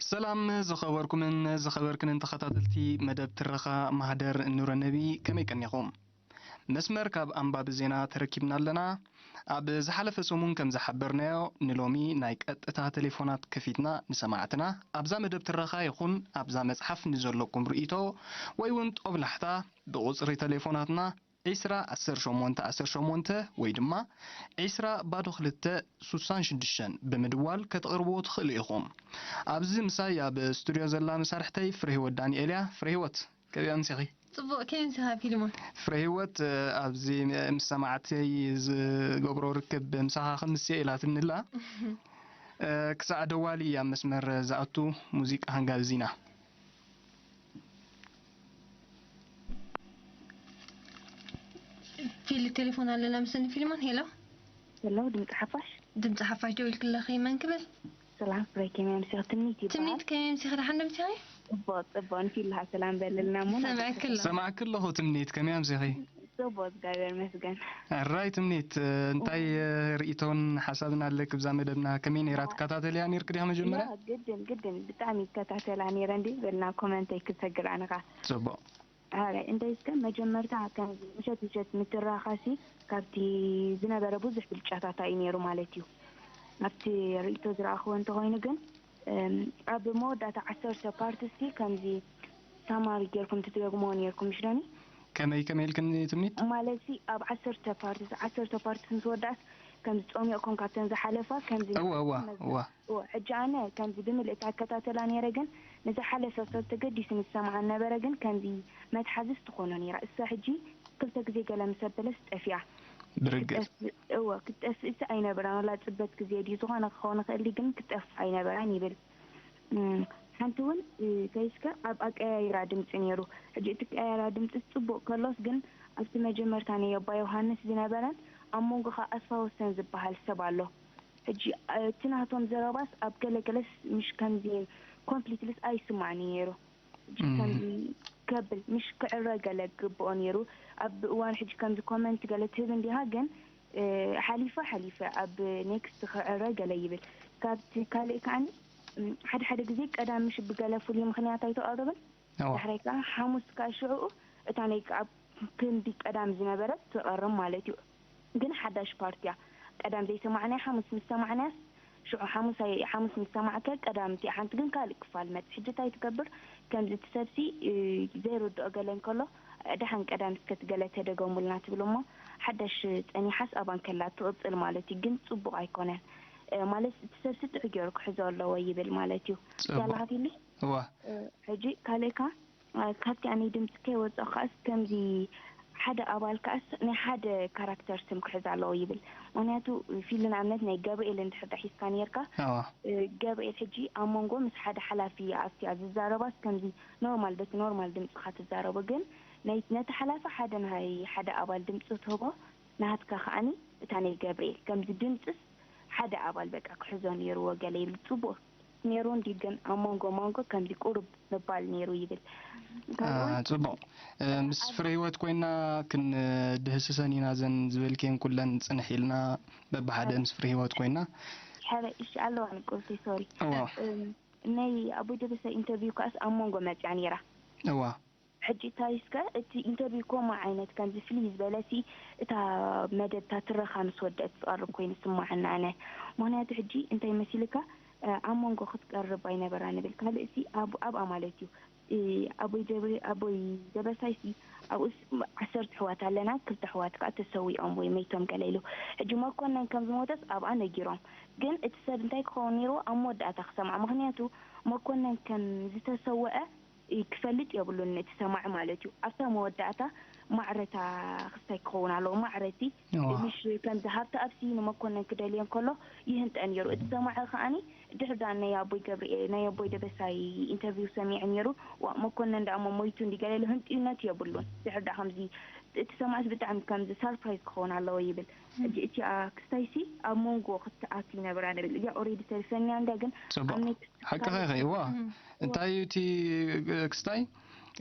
ሰላም ዝኸበርኩምን ዝኸበርክንን ተኸታተልቲ መደብ ትረኻ ማህደር ኑረነቢ፣ ከመይ ቀኒኹም? መስመር ካብ ኣንባቢ ዜና ተረኪብና ኣለና። ኣብ ዝሓለፈ ሰሙን ከም ዝሓበርናዮ፣ ንሎሚ ናይ ቀጥታ ቴሌፎናት ከፊትና ንሰማዕትና ኣብዛ መደብ ትረኻ ይኹን ኣብዛ መጽሓፍ ንዘለኩም ርእይቶ ወይ እውን ጦብላሕታ ብቁጽሪ ቴሌፎናትና ዒስራ ዓሰርተ ሸሞንተ ዓሰርተ ሸሞንተ ወይ ድማ ዒስራ ባዶ ክልተ ሱሳን ሽዱሽተን ብምድዋል ከተቕርብዎ ትኽእሉ ኢኹም። ኣብዚ ምሳይ ኣብ ስቱድዮ ዘላ መሳርሕተይ ፍሬህይወት ዳንኤል እያ። ፍሬህይወት፣ ከመይ ኣምሲኺ? ጽቡቕ፣ ከመይ ኣምሲኻ ፊልሞን? ፍሬህይወት፣ ኣብዚ ምስ ሰማዕተይ ዝገብሮ ርክብ ምሳኻ ክምስየ ኢላትኒ ኣላ። ክሳዕ ደዋሊ ኣብ መስመር ዝኣቱ ሙዚቃ ክንጋብዝ ኢና። ፊል-፣ ቴሌፎን ኣለና ምስኒ ፊልሞን። ሄሎ። ሄሎ፣ ድምፂ ሓፋሽ። ድምፂ ሓፋሽ ደው ኢልክለኺ መን ክብል? ሰላም ፍሬ፣ ከመይ ኣምሲኺ? ትምኒት ይበሃል። ትምኒት፣ ከመይ ኣምሲኺ? ደሓን ዶ ኣምሲኺ? ጽቡቕ፣ ጽቡቕ። ንፊልሃ ሰላም በልልና እሞ። ሰምዐኪ ኣለኹ። ሰማዕኪ ኣለኹ ትምኒት፣ ከመይ ኣምሲኺ? ጽቡቕ፣ እግዚኣብሔር ይመስገን። ኣራይ ትምኒት፣ እንታይ ርእይቶን ሓሳብን ኣለኪ ብዛ መደብና? ከመይ ነይራ፣ ትከታተልያ ነይርኪ ዲኻ መጀመርያ? ያ፣ ግድን፣ ግድን። ብጣዕሚ ይከታተላ ነይረ እንዲ በልና ኮመንተይ ክሰግር ኣነ ኸኣ። ጽቡቕ። ኣረ፣ እንተ እስከ መጀመርታ ከምዚ ምሸት ምሸት ምትራኻሲ ካብቲ ዝነበረ ብዙሕ ብልጫታታ እዩ ነይሩ ማለት እዩ። ኣብቲ ርእይቶ ዝረኣኽዎ እንተኾይኑ ግን፣ እም፣ ኣብ መወዳእታ ዓሰርተ ፓርትስቲ ከምዚ ሳማሪ ጌርኩም ትደግምዎ ነይርኩም፣ ምሽ ዶኒ? ከመይ፣ ከመይ ኢልክኒ ትምኒት? ማለትሲ ኣብ ዓሰርተ ፓርትስ፣ ዓሰርተ ፓርትስ ምስ ወዳእስ ከምዚ ጾሚቕኩም ካብተን ዝሓለፋ ከምዚ እወ፣ እወ፣ እወ። እወ፣ ሕጂ ኣነ ከምዚ ብምልእ እታ እከታተላ ነይረ፣ ግን ንዝሓለፈ ሰብ ተገዲሱ ምስ ሰምዓ ነበረ፣ ግን ከምዚ መትሓዝስ ትኾኖ ነይራ። እሳ ሕጂ ክልተ ግዜ ገለ ምስ ኣበለስ ጠፊኣ። ብርግጽ። ክትጠፍ-፣ እወ፣ ክትጠፍእሲ ኣይነበራን። ወላ ጽበት ግዜ ድዩ ዝኾነ ክኸውን ይኽእል ድዩ፣ ግን ክትጠፍእ ኣይነበራን ይብል። እም፣ ሓንቲ እውን፣ እ፣ ከይስከ ኣብ ኣቀያይራ ድምጺ ነይሩ። ሕጂ እቲ ቀያይራ ድምጺ ጽቡቕ ከሎስ ግን ኣብቲ መጀመርታ ናይ ኣባ ዮሃንስ ዝነበረን ኣብ መንጎ ኸኣ ኣስፋ ወሰን ዝበሃል ሰብ ኣሎ። ሕጂ፣ እ፣ እቲ ናቶም ዘረባስ ኣብ ገለገለስ ምሽ ከምዚ ኮምፕሊትሊስ ኣይስማዕን እዩ ነይሩ። ሕጂ እም። ከምዚ ከብል ምሽ ክዕረ ገለ ክግብኦ ነይሩ። ኣብ እዋን ሕጂ ከምዚ ኮመንት ገለ ትህብ እንዲኻ ግን፣ እ፣ ሓሊፈ ሓሊፈ ኣብ ኔክስት ክዕረ ገለ ይብል። ካብቲ ካልእ ከዓኒ፣ እም፣ ሓደ ሓደ ግዜ ቀዳም ምሽ ብገለ ፍሉይ ምኽንያት ኣይተቐርብን። እዋ። ዳሕራይ ከኣ ሓሙስ ከኣ ሽዑኡ እታ ናይ ኣብ ክንዲ ቀዳም ዝነበረት ትቐርም ማለት እዩ። ግን ሓዳሽ ፓርት እያ። ቀዳም ዘይሰማዕናያ ሓሙስ ምስ ሰማዕናያስ ሽዑ ሓሙስ ኣይ-፣ ሓሙስ ምስ ሰማዕከ ቀዳም እቲኣ ሓንቲ ግን ካልእ ክፋል መጽእ። ሕጂ እንታይ ትገብር? ከምዚ እቲ ሰብሲ፣ እ፣ ዘይርድኦ ገለ እንከሎ፣ ደሓን ቀዳም እስከ እቲ ገለ ተደገሙልና ትብል እሞ፣ ሓዳሽ ጸኒሓስ ኣባን ከላ ትቕጽል ማለት እዩ። ግን ጽቡቕ ኣይኮነን። እ፣ ማለት እቲ ሰብሲ ጥዑይ ገይሩ ክሕዞ ኣለዎ ይብል ማለት እዩ። ጽቡቕ። ያላ ሃትይለይ? እዋ። እ፣ ሕጂ ካልእካ፣ እ፣ ካብቲ ኣነይ ድምፂ ከይወፅኦ ከዓስ ከምዚ ሓደ ኣባል ከዓስ ናይ ሓደ ካራክተር ስም ክሕዝ ኣለዎ ይብል። ምኽንያቱ ፊልም ንኣብነት ናይ ገብርኤል እንድሕር ሒዝካ ነርካ፣ ኣዋ። እ፣ ገብርኤል ሕጂ ኣብ መንጎ ምስ ሓደ ሓላፊ ኣስትያ ዝዛረባስ ከምዚ ኖርማል በቲ ኖርማል ድምፅኻ ትዛረቦ፣ ግን ናይ፣ ነቲ ሓላፊ ሓደ ናይ ሓደ ኣባል ድምፂ ትህቦ፣ ናትካ ከዓኒ እታ ናይ ገብርኤል ከምዚ ድምፅስ ሓደ ኣባል በቃ ክሕዞ ነይርዎ ገለ ይብል። ፅቡቕ ነይሩ እንዲ ግን ኣብ መንጎ መንጎ ከምዚ ቁሩብ ምባል ነይሩ ይብል። አ፣ ከምኡውን ጽቡቕ። እ፣ ምስ ፍረ ህይወት ኮይና ክንድህስሰን ኢና ዘን ዝበልክየን ኩለን ጽንሕ ኢልና በብሓደ ምስ ፍረ ህይወት ኮይና። ሕረ እሺ ኣለዋ ንቁርቲ ሶሪ። እዋ። እም፣ ናይ ኣቦይ ደበሳይ ኢንተርቪው ከኣስ ኣብ መንጎ መጽያ ነይራ። እዋ። ሕጂ እታ እስከ እቲ ኢንተርቪው ኮማ ዓይነት ከምዚ ፍልይ ዝበለሲ እታ መደብ እታ ትረኻ ምስ ወደት ዝቐርብ ኮይኑ ስማዓና ኣነ። ምኽንያቱ ሕጂ እንታይ መሲልካ፣ እ፣ ኣብ መንጎ ክትቀርብ ኣይነበራ ንብል። ካልእሲ ኣብ-፣ ኣብኣ ማለት እዩ። እ፣ ኣቦይ ደብሪ-፣ ኣቦይ ደበሳይሲ ኣብኡስ ዓሰርተ ኣሕዋት ኣለና፣ ክልተ ኣሕዋት ከኣ ተሰዊኦም ወይ መይቶም ገለ ኢሉ። ሕጂ መኮነን ከም ዝሞተስ ኣብኣ ነጊሮም። ግን እቲ ሰብ እንታይ ክኸውን ነይርዎ? ኣብ መወዳእታ ክሰምዓ። ምኽንያቱ መኮነን ከም ዝተሰወአ እ፣ ክፈልጥ የብሉን እቲ ሰማዒ ማለት እዩ። ኣብታ መወዳእታ ማዕረታ ክስታይ ክኸውን ኣለዎ። ማዕረቲ እዋ። ምሽ ከምዚ ሃብቲ ኣብሲ ንመኮነን ክደልዮ እንከሎ ይህንጠ ነይሩ። እቲ ሰማዒ ከዓኒ ድሕር ዳኣ ናይ ኣቦይ ገብርኤ-፣ ናይ ኣቦይ ደበሳይ ኢንተርቪው ሰሚዐ ነይሩ። ዋ፣ መኮነን ደኣ እሞ ሞይቱ እንዲ ገለ ኢሉ ህንጥዩነት የብሉን። ድሕር ዳኣ ከምዚ እቲ ሰማዒስ ብጣዕሚ ከምዚ ሰርፕራይዝ ክኸውን ኣለዎ ይብል። ሕጂ እቲኣ ክስታይሲ ኣብ መንጎ ክትኣቱ ይነብራ ንብል። እዚኣ ኦሬዲ ተሪፈኛ እንዳ ግን ጽቡቕ። ኣብ ኔክስት ሓቅኻ ኢኺ። እዋ። እም። እንታይ እዩ እቲ ክስታይ?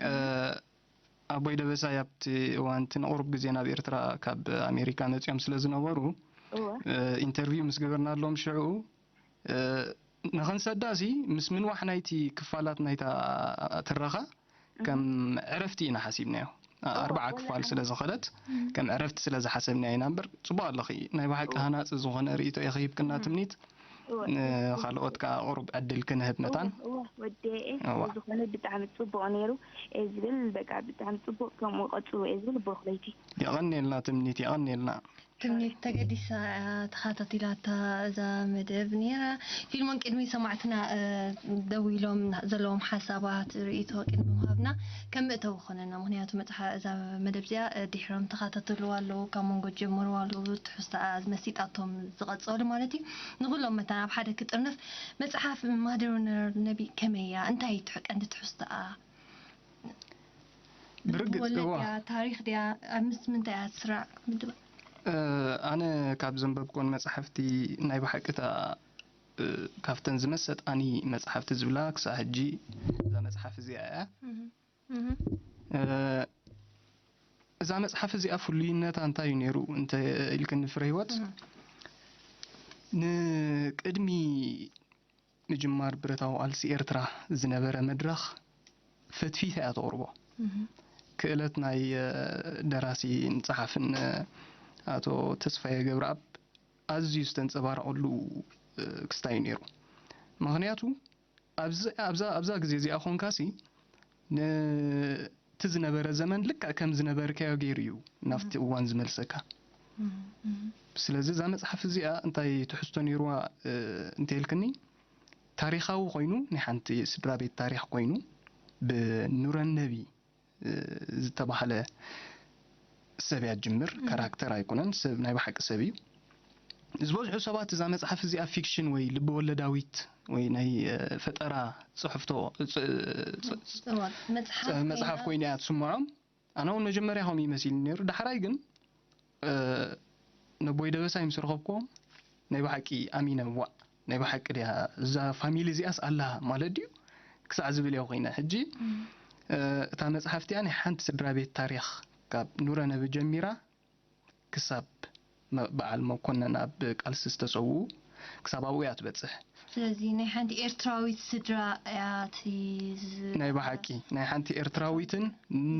እ፣ ኣቦይ ደበሳይ ኣብቲ እዋን እቲ ንቑሩብ ግዜ ናብ ኤርትራ ካብ ኣሜሪካ መጺኦም ስለ ዝነበሩ፣ እወ። እ፣ ኢንተርቪው ምስ ገበርናሎም ሽዑ፣ እ፣ ንኽንሰዳሲ ምስ ምንዋሕ ናይቲ ክፋላት ናይታ ትረኻ ከም ዕረፍቲ ኢና ሓሲብናዮ። እ፣ ኣርባዓ ወላ ክፋል ኣነ ስለ ዝኸደት እም። ከም ዕረፍቲ ስለ ዝሓሰብናዮ ኢና እምበር፣ ጽቡቕ ኣለኺ። ናይ ብሓቂ እወ። ሃናጺ ዝኾነ ርእይቶ ኢኺ ሂብክና እም። ትምኒት። እወ። ንኻልኦት ከኣ ቁሩብ ዕድል ክንህብ መታን። እወ፣ እወ፣ ወዲኤ እወ። ዝኾነ ብጣዕሚ ጽቡቕ ነይሩ እየ ዝብል፣ በቃ ብጣዕሚ ጽቡቕ፣ ከምኡ ቀጽሉ እየ ዝብል። ብሩኽ ለይቲ። የቐንየልና ትምኒት፣ የቐንየልና። ትምኒት ተገዲሳ እያ ተኻታቲላታ እዛ መደብ ነይራ። ፊልሞን ቅድሚ ሰማዕትና፣ እ፣ ደዊሎም ዘለዎም ሓሳባት፣ ርእይቶ ቅድሚ ምሃብና ከም መእተዊ ኮነና። ምኽንያቱ መጽሓ-፣ እዛ መደብ እዚኣ፣ እ፣ ድሒሮም ተኻታተልዋ ኣለዉ፣ ካብ መንጎ ጀመርዋ ኣለዉ፣ ትሕዝቶኣ መሲጣቶም ዝቐጸሉ ማለት እዩ። ንኹሎም መታን ኣብ ሓደ ክጥርንፍ፣ መጽሓፍ ማህደር ነቢ ከመይ እያ? እንታይ እዩ ትሕ-፣ ቀንዲ ትሕዝቶኣ? ብርግጽ፣ ወለድ እዋ። ድያ? ታሪኽ ድያ? ኣብ ምስ ምንታይ እያ ትስራዕ? ምድባ? እ፣ ኣነ ካብ ዘንበብኩን መጻሕፍቲ ናይ ብሓቂ እታ፣ እ፣ ካብተን ዝመሰጣኒ መጻሕፍቲ ዝብላ ክሳብ ሕጂ እዛ መጽሓፍ እዚኣ እያ። እህ፣ እህ። እ፣ እዛ መጽሓፍ እዚኣ ፍሉይነታ እንታይ እዩ ነይሩ እንተ ኢልክኒ ፍረ ህይወት? እህ። ንቅድሚ ምጅማር ብረታዊ ቃልሲ ኤርትራ ዝነበረ መድረኽ ፈትፊታ እያ ተቕርቦ። እህ። ክእለት ናይ፣ እ፣ ደራሲን ጸሓፍን፣ እ፣ ኣቶ ተስፋዬ ገብረኣብ ኣዝዩ ዝተንጸባረቐሉ፣ እ፣ ክስታይ እዩ ነይሩ። ምኽንያቱ ኣብዚ፣ ኣብዛ፣ ኣብዛ ግዜ እዚኣ ኾንካሲ ን-፣ እቲ ዝነበረ ዘመን ልክዕ ከም ዝነበርካዮ ገይሩ እዩ ናብቲ እም። እዋን ዝመልሰካ። እም፣ እም። ስለዚ እዛ መጽሓፍ እዚኣ እንታይ ትሕዝቶ ነይርዋ፣ እ፣ እንተኢልክኒ፣ ታሪኻዊ ኮይኑ፣ ናይ ሓንቲ ስድራ ቤት ታሪኽ ኮይኑ፣ ብኑረነቢ ዝተባህለ ሰብ እያ ትጅምር። ካራክተር ኣይኮነን፣ ሰብ፣ ናይ ብሓቂ ሰብ እዩ። ዝበዝሑ ሰባት እዛ መጽሓፍ እዚኣ ፊክሽን ወይ ልበወለዳዊት ወይ ናይ ፈጠራ ጽሕፍቶ መጽሓፍ ኮይና እያ ትስምዖም። ኣነ እውን መጀመርያ ከምኡ ይመሲል ነይሩ። ዳሕራይ ግን ነቦይ ደበሳይ ምስ ረኸብክዎም ናይ ብሓቂ ኣሚነ፣ ዋእ፣ ናይ ብሓቂ ድያ እዛ ፋሚሊ እዚኣስ ኣላ ማለት ድዩ ክሳዕ ዝብል እየ ኮይነ። ሕጂ እታ መጽሓፍ እቲኣ ናይ ሓንቲ ስድራ ቤት ታሪኽ ካብ ኑረነቢ ጀሚራ ክሳብ በዓል መኮነን ኣብ ቃልሲ ዝተሰውኡ ክሳብ ኣብኡ እያ ትበጽሕ። ስለዚ ናይ ሓንቲ ኤርትራዊት ስድራ እያ እቲ ዝ- ናይ ብሓቂ ናይ ሓንቲ ኤርትራዊትን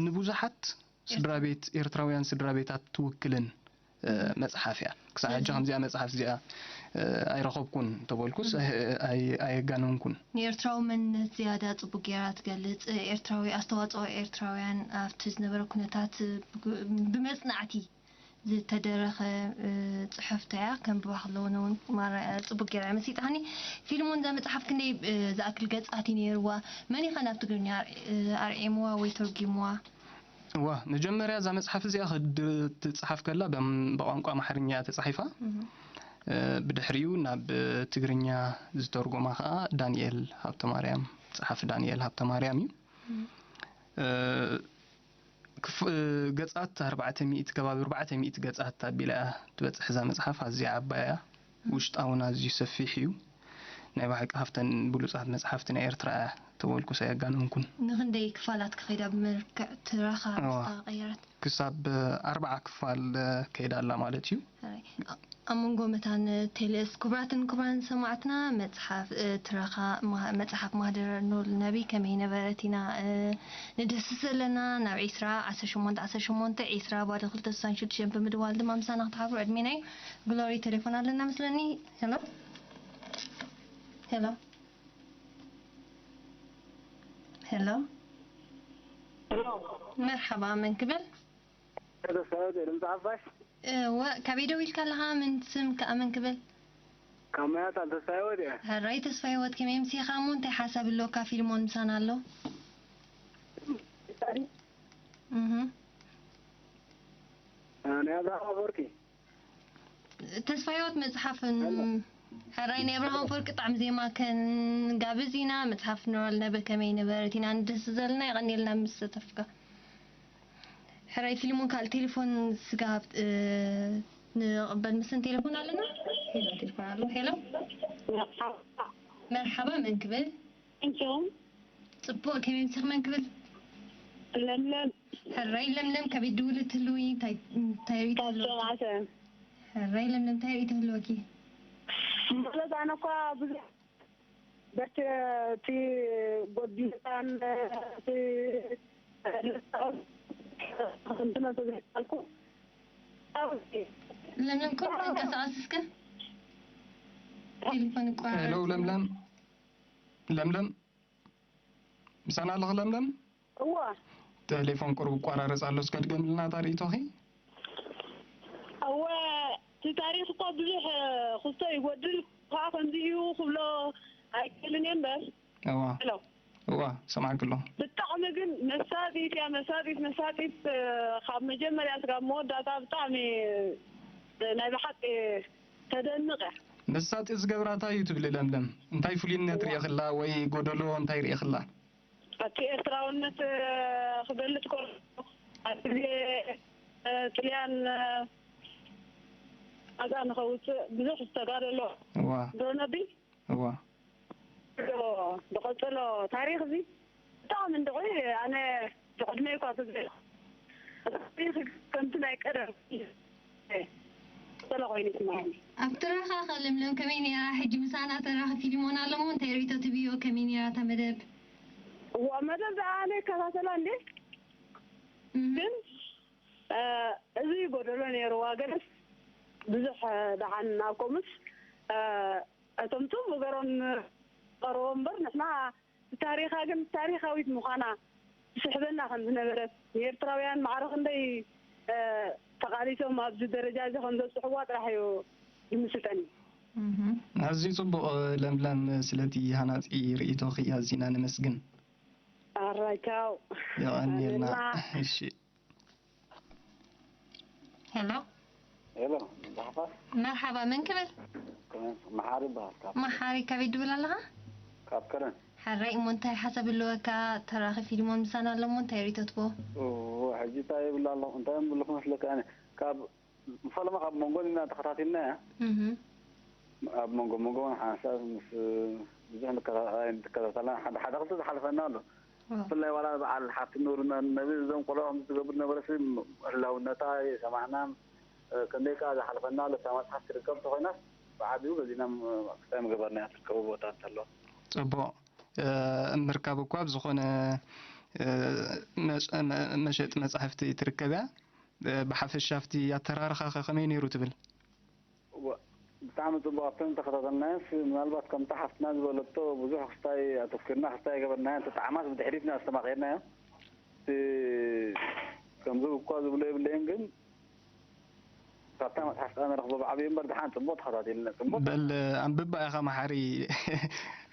ንብዙሓት ስድራ ቤት ኤርትራውያን ስድራ ቤታት ትውክልን መጽሓፍ እያ። ክሳብ ሕጂ ከምዚኣ መጽሓፍ እዚኣ ኣይረኸብኩን እንተበልኩስ ኣየጋነንኩን። ንኤርትራዊ መንነት ዝያዳ ጽቡቅ ገይራ ትገልጽ። ኤርትራዊ ኣስተዋጽኦ ኤርትራውያን ኣብቲ ዝነበረ ኩነታት ብመጽናዕቲ ዝተደረኸ ጽሕፍቶ እያ። ከም ብባህለውን እውን ማራ ጽቡቅ ገይራ መሲጣኒ። ፊልሙን እዛ መጽሓፍ ክንደይ ዝኣክል ገጻት እዩ ነይርዋ? መን ኢኻ ናብ ትግርኛ ኣርዒምዋ ወይ ተርጊምዋ? እዋ፣ መጀመርያ እዛ መጽሓፍ እዚኣ ክትጽሓፍ ከላ ብቋንቋ ኣምሓርኛ እያ ተጻሒፋ። ብድሕሪኡ ናብ ትግርኛ ዝተርጎማ ከኣ ዳንኤል ሃብተማርያም፣ ጸሓፊ ዳንኤል ሃብተማርያም እዩ። ገጻት ኣርባዕተ ሚእቲ፣ ከባቢ ኣርባዕተ ሚእቲ ገጻት ኣቢላ እያ ትበጽሕ እዛ መጽሓፍ። ኣዝያ ዓባይ እያ። ውሽጣ እውን ኣዝዩ ሰፊሕ እዩ። ናይ ብሓቂ ካብተን ብሉጻት መጽሓፍቲ ናይ ኤርትራ እያ ተበልኩስ ኣየጋነንኩን። ንኽንደይ ክፋላት ከኸይዳ ብመልክዕ ትረኻ እዋ። ምስታ ቀየረት? ክሳብ ኣርባዓ ክፋል ከይዳ ኣላ ማለት እዩ። ሕራይ። ኣብ መንጎ መታን ቴሌስ፣ ክቡራትን ክቡራን ሰማዕትና፣ መጽሓፍ ትረኻ መጽሓፍ ማህደር ኑረነቢ ከመይ ነበረት ኢና ንድህስስ ዘለና። ናብ ዒስራ ዓሰርተ ሸሞንተ ዓሰርተ ሸሞንተ ዒስራ ባዶ ክልተ ስሳን ሽዱሽተን ብምድዋል ድማ ምሳና ክትሓብሩ ዕድሜና እዩ። ግሎሪ ቴሌፎን ኣለና መስለኒ። ሄሎ፣ ሄሎ፣ ሄሎ። መርሓባ፣ መን ክብል? ተስፋ ወደ ድምፂ ሓፋሽ። እወ፣ ካበይ ደዊልካ ኣለኻ? መን ስም ከኣ መን ክብል? ካብ ማያት ኣል ተስፋ ህይወት እየ። ሕራይ ተስፋ ህይወት፣ ከመይ ምሲኻ እሞ እንታይ ሓሳብ ኣለካ? ፊልሞን ምሳና ኣሎ። እህ። ናይ ኣብርሃም ኣፈወርቂ። ተስፋ ህይወት መጽሓፍን ሕራይ ናይ ኣብርሃም ኣፈወርቂ ጣዕሚ ዜማ ከንጋብዝ ኢና። መጽሓፍ ኑረነቢ ከመይ ነበረት ኢና ንድህስስ ዘለና። የቐንየልና ምስ ተሳተፍካ። ሕራይ ፊልሞን ካልእ ቴሌፎን ስጋብ ንቕበል። ምስን ቴሌፎን ኣለና። ሄሎ፣ ቴሌፎን ኣሎ። ሄሎ፣ መርሓባ፣ መን ክብል? እንቶም ጽቡቕ፣ ከመይ ምሲኺ? መን ክብል? ለምለም። ሕራይ ለምለም፣ ካበይ ትድውሊ ትህልዊ? እንታይ እንታይ ሪኢቶ ካብ ኣለዎ? ሶማሰ። ሕራይ ለምለም፣ እንታይ ሪኢቶ ኣለዎኪ? ማለት ኣነ እኳ ብዙሕ በቲ እቲ ጎዲልካን እቲ ንስኻን ክንትነቶ ዘይከኣልኩ። ለምለም፣ ቁሩብ ተንቀሳቐሲ እስከ። ቴሌፎን ይቋረጽ። ሄሎ፣ ለምለም። ለምለም፣ ምሳና ኣለኺ ለምለም? እወ። ቴሌፎን ቁሩብ ይቋራረጽ ኣሎ፣ እስከ ድገምልና እታ ርእይቶኺ። እወ፣ እቲ ታሪኽ እኮ ብዙሕ ክስቶ ይጎድል፣ ከዓ ከምዚ እዩ ክብሎ ኣይክእልን እየ እምበር። እዋ። ሄሎ። እዋ፣ ሰማዕኪ ኣለኹ። ብጣዕሚ ግን መሳጢት እያ፣ መሳጢት፣ መሳጢት፣ ካብ መጀመርያ ስጋብ መወዳእታ ብጣዕሚ ናይ ብሓቂ ተደንቕ እያ። መሳጢ ዝገብራ እንታይ እዩ ትብሊ ለምለም? እንታይ ፍሉይነት ርእኽላ ወይ ጎደሎ እንታይ ርእኽላ? ኣብቲ ኤርትራውነት ክገልጽ ከሎ ኣብ ግዜ ጥልያን ናጻ ንኸውጽእ ብዙሕ ዝተጋደሎ እዋ። ኑረነቢ እዋ። ዝቐጸሎ ታሪኽ እዚ ብጣዕሚ እንድዒ ኣነ ብዕድመይ እኳ ተዘይ ከምቲ ናይ ቀደም ቀጸሎ ኮይኑ ይስምዓኒ። ኣብ ትረኻ ከ ለምለም ከመይ ነይራ? ሕጂ ምሳና ተራኺ ፊልሞን ኣለሞ እንታይ ርእይቶ ትብዮ? ከመይ ነይራ እታ መደብ? እዋ መደብ ደኣ ኣነ ይከታተላ እንዴ እህ። ግን እዚ ጎደሎ ነይርዋ። ገለስ ብዙሕ ደሓን ኣብ ከምኡስ እቶም ጽቡቕ ገሮም ቀረቦ እምበር ንሕና ታሪኻ ግን ታሪኻዊት ምዃና ትስሕበና ከም ዝነበረት ንኤርትራውያን ማዕረ ክንደይ ተቓሊሶም ኣብዚ ደረጃ እዚ ከም ዘብጽሕዋ ጥራሕ እዩ ዝምስጠኒ። እህ። ኣዝዩ ጽቡቕ ለምለም፣ ስለቲ ሃናጺ ርእይቶኺ ኣዚና ነመስግን። ኣራይ ቻው። የቐንየልና። ኣነና። እሺ። ሄሎ። ሄሎ፣ ዛሕፋ። መርሓባ፣ መን ክብል? ከመይ፣ መሓሪ ይበሃል፣ ካብ መሓሪ፣ ካበይ ትብል ኣለኻ? ካብ ከረን። ሕራይ፣ እሞ እንታይ ሓሳብ ኣለወካ? ተራኺ ፊልሞን ምሳና ኣሎ፣ እሞ እንታይ ርእይቶ ትቦ? ኦ፣ ሕጂ እንታይ ይብል ኣሎ? እንታይ ይብልኩ መስለካ? ኣነ ካብ ፈለማ ካብ መንጎ ኢና ተኸታቲልና እያ። እህ። ኣብ መንጎ መንጎ እውን ሓንሳብ ምስ ብዙሕ ንከታ-፣ ኣይንከታተላን፣ ሓደ ሓደ ክልተ ዝሓልፈና ኣሎ። ዋው። ብፍላይ ዋላ በዓል ሓፍቲ ኑር ነ-፣ ነቢ እዞም ቆልዑ ከምዚ ዝገብር ነበረ ሲ ህላውነታ የሰማዕናን፣ እ፣ ክንደይ ከኣ ዝሓልፈና ኣሎ። እታ መጽሓፍ ትርከብ ተኾይናስ ብዓቢኡ በዚና ም-፣ ክሳይ ምገበርና እያ ትርከቡ ቦታ እንተሎ። ጽቡቕ። እ፣ ምርካብ እኳ ኣብ ዝኾነ፣ እ፣ መሸ-፣ መ-፣ መሸጢ መጻሕፍቲ ትርከብ እያ። እ፣ ብሓፈሻ ኣብቲ ኣተራርኻኸ ከመይ ነይሩ ትብል? ዋ፣ ብጣዕሚ ጽቡቕ። ኣብተን ዝተኸታተልናዮስ ምናልባት ከምታ ሓፍትና ዝበለቶ ብዙሕ ክስታይ ኣተኲርና ክስታይ ኣይገበርናዮን። እቲ ጣዕማስ ብድሕሪትና ኣስተማቒርናዮ። እቲ ከምዚ እኳ ዝብሎ የብለይን፣ ግን ካብታ መጽሓፍ ከኣ ንረኽቦ ብዓብዩ እምበር ደሓን ጽቡቕ ተኸታቲልና። ጽቡቕ። በል ኣንብባ ኢኻ መሓሪ።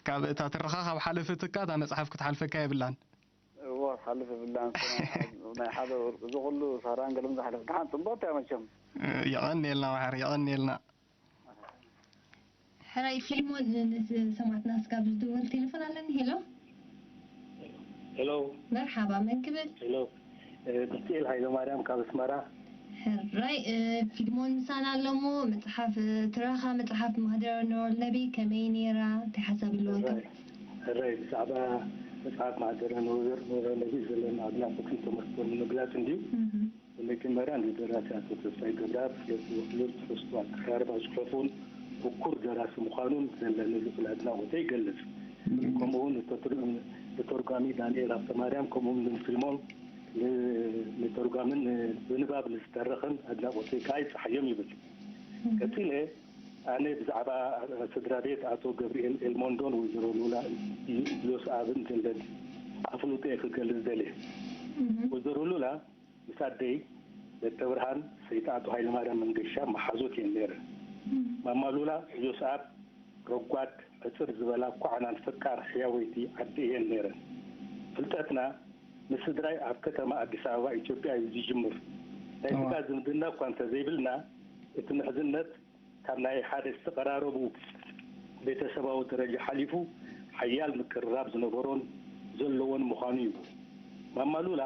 ካብ እታ ትረኻ ካብ ሓለፈትካ እታ መጽሓፍ ክትሓልፈካ የብላን። እዎ፣ ትሓልፍ የብላን። ናይ ሓደ ወርቂ እዚ ኩሉ ሳራን ገለን ዝሓለፈ ደሓን ጽቡቕ እያ መቸም። የቐንየልና መሓሪ፣ የቐንየልና። ሕራይ ፊልሞን፣ ንሰማዕትና ስጋብ ዝድወል ቴሌፎን ኣለኒ። ሄሎ። ሄሎ። መርሓባ፣ መን ክብል? ሄሎ። እ፣ ብስጢኤል ሃይለማርያም ካብ ኣስመራ። ሕራይ፣ እ፣ ፊልሞን ምሳና ኣሎ እሞ፣ መጽሓፍ፣ እ፣ ትረኻ መጽሓፍ ማህደረ ኑረልነቢ ከመይ ነይራ? እንታይ ሓሳብ ኣለወካ? ሕራይ፣ ሕራይ፣ ብዛዕባ መጽሓፍ ማህደረ ኑረ-፣ ኑረልነቢ ዘለኒ ኣድናቖትን ተመስጦን ንምግላጽ እንድዩ። እህ። ብመጀመርያ ንደራሲ ኣቶ ተስፋይ ገብረኣብ ስለቲ ውሕሉል ትሕዝቶ ኣቀራርባ ጽሑፉን ምኩር ደራሲ ምዃኑን ዘለኒ ልዑል ኣድናቖተይ ይገልጽ። ከምኡውን ንተትር-፣ ንተርጓሚ ዳንኤል ሃብተማርያም ከምኡውን ንፊልሞን ን-፣ ንተርጓምን ብንባብ ንዝተረኸን ኣድናቖተይ ከኣ ይጸሓዮም ይብል። ቀጺለ ኣነ ብዛዕባ ስድራ ቤት ኣቶ ገብርኤል ኤልሞንዶን ወይዘሮ ሉላ ዮስኣብን ዘለኒ ኣፍልጦ እየ ክገልጽ ደልየ። እህ። ወይዘሮ ሉላ ምስ ኣደይ ለተብርሃን ሰይጣ ኣቶ ሃይለማርያም መንገሻ መሓዙት እየን ነይረን። እህ። ማማ ሉላ ዮስኣብ ረጓድ ሕጽር ዝበላ ኳዕናን ፈቃር ሕያወይቲ ዓዲ እየን ነይረን። ፍልጠትና ምስ ስድራይ ኣብ ከተማ ኣዲስ ኣበባ ኢትዮጵያ እዩ ዝጅምር። ናይ እዋ። ስጋ ዝምድና እኳ እንተዘይብልና፣ እቲ ምሕዝነት ካብ ናይ ሓደ ዝተቐራረቡ ቤተሰባዊ ደረጃ ሓሊፉ ሓያል ምቅርራብ ዝነበሮን ዘለዎን ምዃኑ እዩ። ማማ ሉላ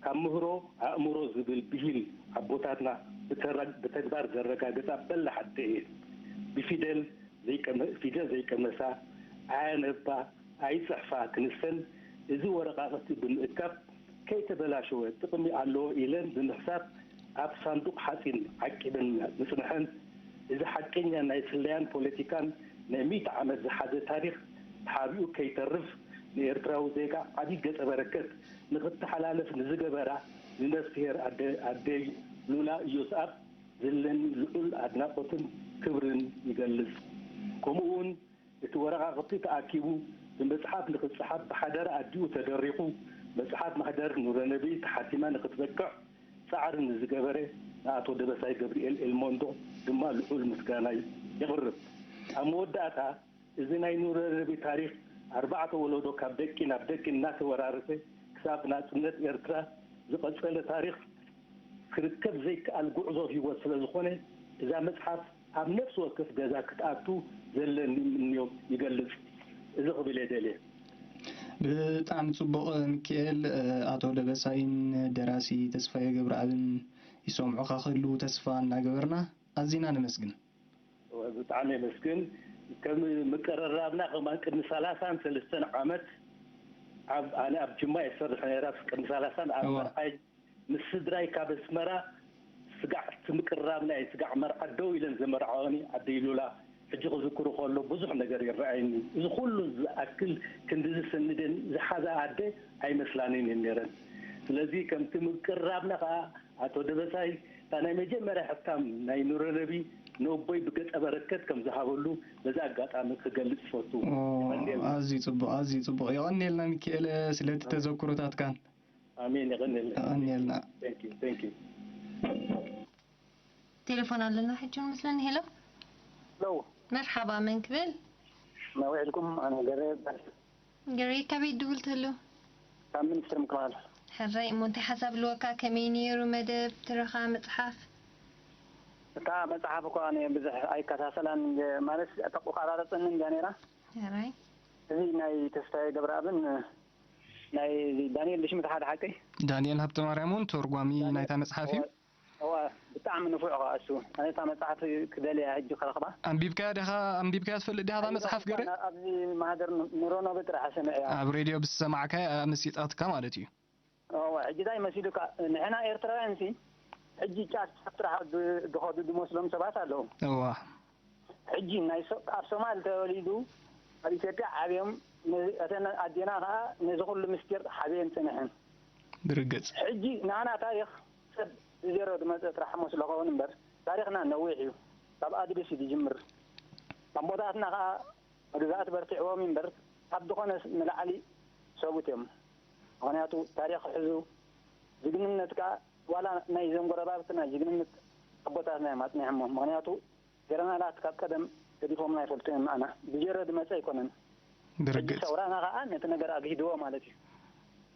ካብ ምህሮ ኣእምሮ ዝብል ብሂል ኣቦታትና ብተረ-፣ ብተግባር ዘረጋገጻ በላሕ ኣደ እየን። ብፊደል ዘይቀመ-፣ ፊደል ዘይቀመሳ፣ ኣየንብባ፣ ኣይጽሕፋ ክንሰን፣ እዚ ወረቓቕቲ ብምእካብ ከይተበላሸወ ጥቕሚ ኣለዎ ኢለን ብምሕሳብ ኣብ ሳንዱቕ ሓጺን ዓቂበን ምጽንሐን፣ እዚ ሓቀኛ ናይ ስለያን ፖለቲካን ናይ ሚእቲ ዓመት ዝሓዘ ታሪኽ ተሓቢኡ ከይተርፍ ንኤርትራዊ ዜጋ ዓቢ ገጸ በረከት ንኽተሓላለፍ ንዝገበራ ንነፍስሄር ኣደ-፣ ኣደይ ሉላ ኢዮስኣብ ዘለኒ ልዑል ኣድናቖትን ክብርን ይገልጽ። ከምኡውን እቲ ወረቓቕቲ ተኣኪቡ ብመጽሓፍ ንኽጸሓፍ ብሓደራ ኣዲኡ ተደሪኹ፣ መጽሓፍ ማህደር ኑረነቢ ተሓቲማ ንኽትበቅዕ ጻዕሪ ንዝገበረ ንኣቶ ደበሳይ ገብርኤል ኤልሞንዶ ድማ ልዑል ምስጋናይ የቕርብ። ኣብ መወዳእታ፣ እዚ ናይ ኑረነቢ ታሪኽ ኣርባዕተ ወለዶ ካብ ደቂ ናብ ደቂ እናተወራረሰ ክሳብ ናጽነት ኤርትራ ዝቐጸለ ታሪኽ ክርከብ ዘይከኣል ጉዕዞ ህይወት ስለ ዝኾነ፣ እዛ መጽሓፍ ኣብ ነፍሲ ወከፍ ገዛ ክትኣቱ ዘለኒ ምንዮት ይገልጽ። እዚ ክብል እየ ደልየ። ብጣዕሚ ጽቡቕ ሚኪኤል፣ ኣቶ ደበሳይን ደራሲ ተስፋዬ ገብረኣብን ይሰምዑኻ ክህልዉ ተስፋ እናገበርና ኣዚና ነመስግን። ብጣዕሚ የመስግን። ከም ምቅርራብና ከማን ቅድሚ ሰላሳን ሰለስተን ዓመት ኣብ፣ ኣነ ኣብ ጅማ እየ ዝሰርሕ ነይረ። ቅድሚ ሰላሳን ኣብ እዋ። መርዓይ ምስ ስድራይ ካብ ኣስመራ ስጋዕ እቲ ምቅርራብ ናይ ስጋዕ መርዓ ደው ኢለን ዘመርዓወኒ ኣደይ ሉላ ሕጂ ክዝክሩ ከሎ ብዙሕ ነገር ይረኣየኒ። እዚ ኩሉ ዝኣክል ክንድዚ ስንደን ዝሓዛ ኣደ ኣይመስላንን እየን ነይረን። ስለዚ ከምቲ ምቅርራብና ከኣ ኣቶ ደበሳይ እታ ናይ መጀመርያ ሕታም ናይ ኑረነቢ ነቦይ ብገጸ በረከት ከም ዝሃበሉ በዚ ኣጋጣሚ ክገልጽ ይፈቱ። ኦ፣ የቐንየልና። ኣዝዩ ጽቡቕ፣ ኣዝዩ ጽቡቕ። የቐንየልና ሚኪኤለ ስለቲ ተዘክሮታትካን። ኣሜን፣ የቐንየልና። የቐንየልና። Thank you, thank you። ቴሌፎን ኣለና ሕጂ መስለኒ። ሄሎ። ሄሎ። መርሓባ፣ መን ክብል? መውዒልኩም ኣነ ገረ ይበሃል። ገሬ፣ ካበይ ትድውል ትህሉ? ካብ ሚኒስትሪ ምክልኻል። ሕራይ፣ እሞ እንታይ ሓሳብ ኣለወካ? ከመይ ነይሩ መደብ ትረኻ መጽሓፍ? እታ መጽሓፍ እኳ ኣነ ብዙሕ ኣይከታተላን እየ፣ ማለት ተቆራረጸኒ እንድያ ነይራ። ሕራይ። እዚ ናይ ተስፋዬ ገብረኣብን ናይ ዳንኤል ድሽምት ሓደ ሓቀይ? ዳንኤል ሃብተማርያም እውን ተርጓሚ ናይታ መጽሓፍ እዩ። እዋ፣ ብጣዕሚ ንፉዕ ከኣ እሱ። ኣነ እታ መጽሓፍ ክደልያ ሕጂ ክረኽባ። ኣንቢብካያ ዲኻ? ኣንቢብካያ ትፈልጥ ዲኻ እታ መጽሓፍ ገረ? ኣብዚ ማህደር ንሮኖቢ ጥራሕ ሰሚዐያ። ኣብ ሬድዮ ብዝሰማዕካያ መሲጣትካ ማለት እዩ። እዋ፣ ሕጂ እንታይ መሲሉካ? ንሕና ኤርትራውያን ሲ ሕጂ ጫፍ ጫፍ ጥራሕ ብ-፣ ዝኸዱ ዝመስሎም ሰባት ኣለዉ። እዋ። ሕጂ ናይ ሶ-፣ ኣብ ሶማል ተወሊዱ ኣብ ኢትዮጵያ ዓብዮም፣ ነ-፣ እተን ኣዴና ከኣ ነዚ ኩሉ ምስጢር ሓብየን ጽንሐን። ብርግጽ። ሕጂ ንኣና ታሪኽ ሰብ ብዜሮ ዝመጸ ጥራሕ መስሎ ኸውን እምበር፣ ታሪኽና ነዊሕ እዩ። ካብ ኣድልስ እዩ ዝጅምር። ኣቦታትና ከኣ መግዛእቲ በርቲዕዎም እምበር፣ ካብ ዝኾነ ንላዕሊ ሰቡት እዮም። ምኽንያቱ ታሪኽ ክሕዙ፣ ጅግንነት ከኣ ዋላ ናይ ዘንጎረባብትና ጅግንነት ኣቦታትና እዮም ኣጽኒሖሞ። ምኽንያቱ ጀነራላት ካብ ቀደም ገዲፎምና ይፈልጡ እዮም። ንኣና ብዜሮ ዝመጸ ኣይኮነን። ሕጂ ብርግጽ። ሰውራና ከኣ ነቲ ነገር ኣግሂድዎ ማለት እዩ።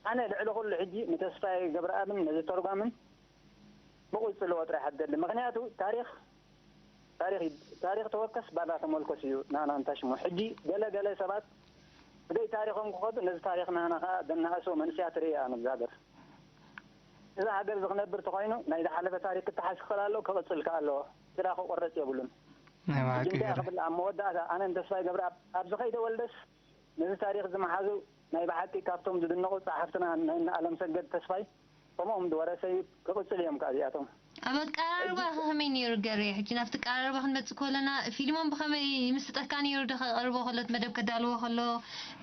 ኣነ ልዕሊ ኩሉ ሕጂ ንተስፋዬ ገብረኣብን ነዚ ተርጓምን ብቕጽልዎ ጥራሕ ኣደሊ። ምኽንያቱ ታሪኽ፣ ታሪኽ እዩ። ታሪኽ ተወከስ ባላ ተመልኮስ እዩ ናና እንታሽሞ። ሕጂ ገለ ገለ ሰባት ብዘይ ታሪኾም ክኸዱ ነዚ ታሪኽ ናና ከኣ ዘናእሶ መንእሰያት ርእያ ነዚ ሃገር። እዛ ሃገር እዚ ክነብር ተኾይኑ ናይ ዝሓለፈ ታሪኽ ክተሓስ ክኽእል ኣለዎ፣ ክቕጽል ከኣ ኣለዎ። ስራ ክቆረጽ የብሉን። ናይ ብሓቂ ሕጂ እንታይ ገረ። ክብል ኣብ መወዳእታ ኣነ ንተስፋዬ ገብረኣብ ኣብ ዝኸይደ ወልደስ ነዚ ታሪኽ ዝመሓዙ ናይ ብሓቂ ካብቶም ዝድነቑ ጸሓፍትና እነ ኣለም ሰገድ ተስፋይ ከምኦም ዝወረሰ እዩ። ክቕጽል እዮም ከኣ እዚኣቶም። ኣብ ኣቀራርባ ከመይ ነይሩ ገሬ? ሕጂ ናብቲ ኣቀራርባ ክንመጽእ ከለና ፊልሞን ብኸመይ ይምስጠካ ነይሩ ዶ? ከቕርቦ ከሎ እቲ መደብ ከዳልዎ ከሎ